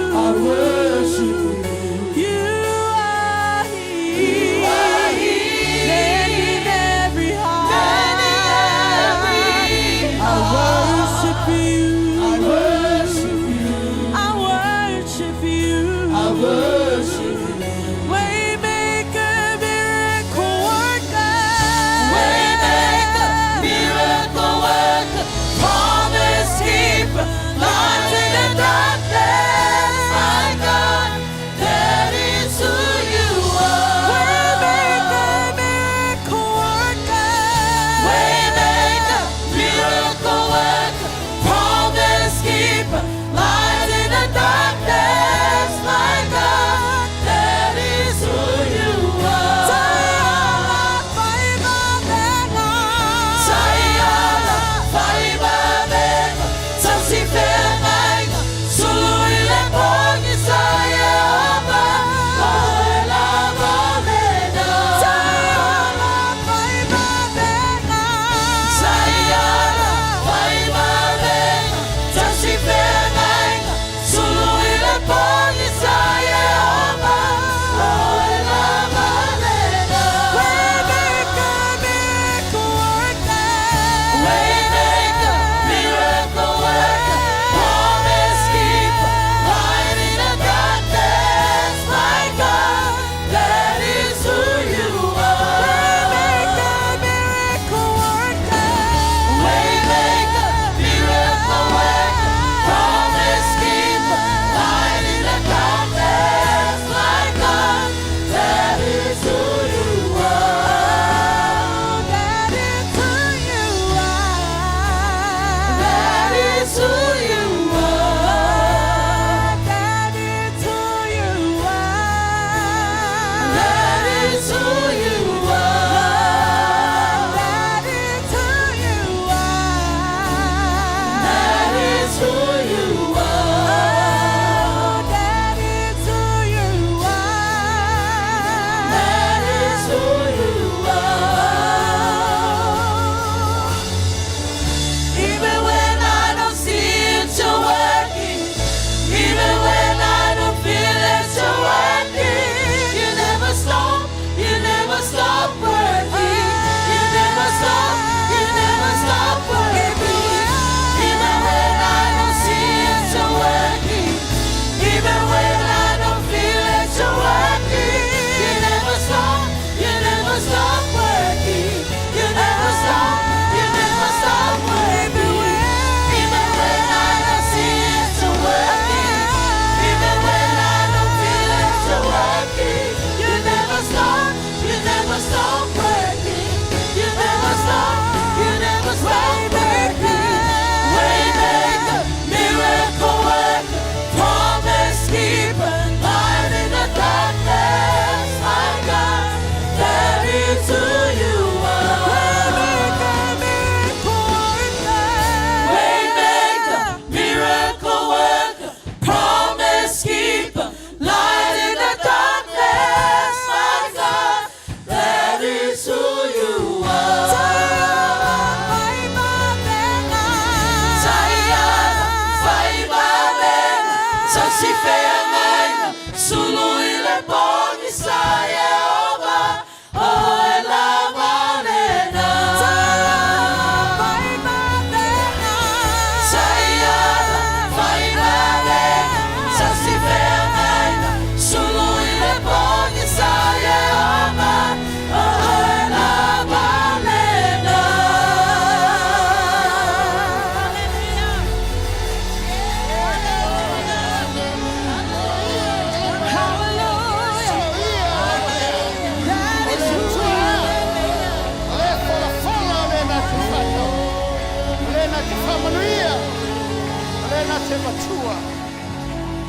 avatua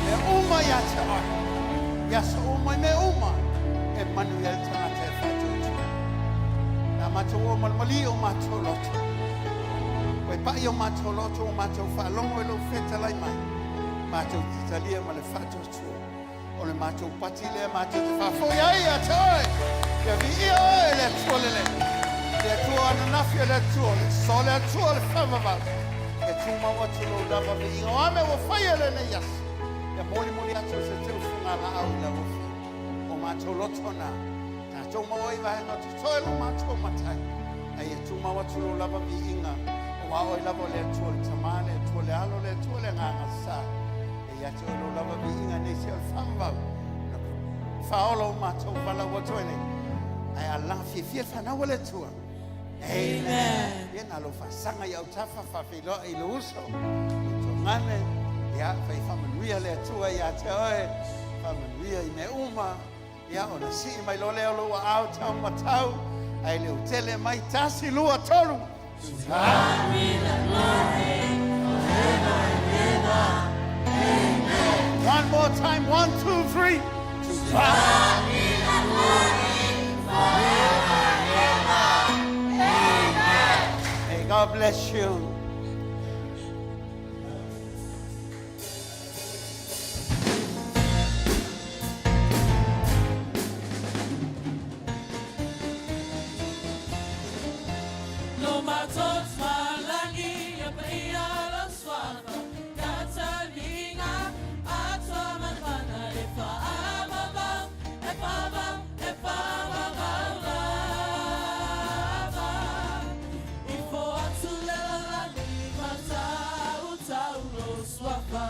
mea uma ia te oe. I aso uma i mea uma e manuia ai le tagata e faatuatua. Le a matou oo ma le malie o matou loto. Ua e pai o matou loto ua matou faalogo i lou fetalai mai. Matou te talia ma le faatuatua. O le matou pati lea matou te faafoi ai ia te oe. Ia viia oe le Atua lelei. Le Atua o ananafi o le Atua o le aso, le Atua o le faavavau. Ia tumau atu lou lava viiga. O a mea ua faia i lenei aso, ia molimoli atu se teufuga laau i lau Afioga. O matou loto na, tatou maua ai vaega o totoe lo matou matai. Ai ia tumau atu lou lava viiga. O a oe lava o le Atua le Tamā, le Atua le Alo, le Atua le Agaga Sa. E ia te oe lou lava viiga nei se o le faavavau. Whaola o matou valaau atu ai nei. Ai ala fiafia le fanau a le Atua. Amen. Ia na lo faasaga i autafa faafeiloai i le uso. Togane, ia fai faamanuia le Atua ia te oe. Faamanuia i mea uma. Ia ona sii mai loa lea o lou aao tau matau. Ai le utele mai tasi, lua, tolu. To God be the glory forever and ever. Amen. One more time, one, two, three. To God be the glory forever and ever. Amen. May God bless you. Lo matot malagi ya paia lo swafa Catalinga atwa manfana e fa amava e fa va e fa va va lava Ifo atu le lalagi matau tau lo swafa.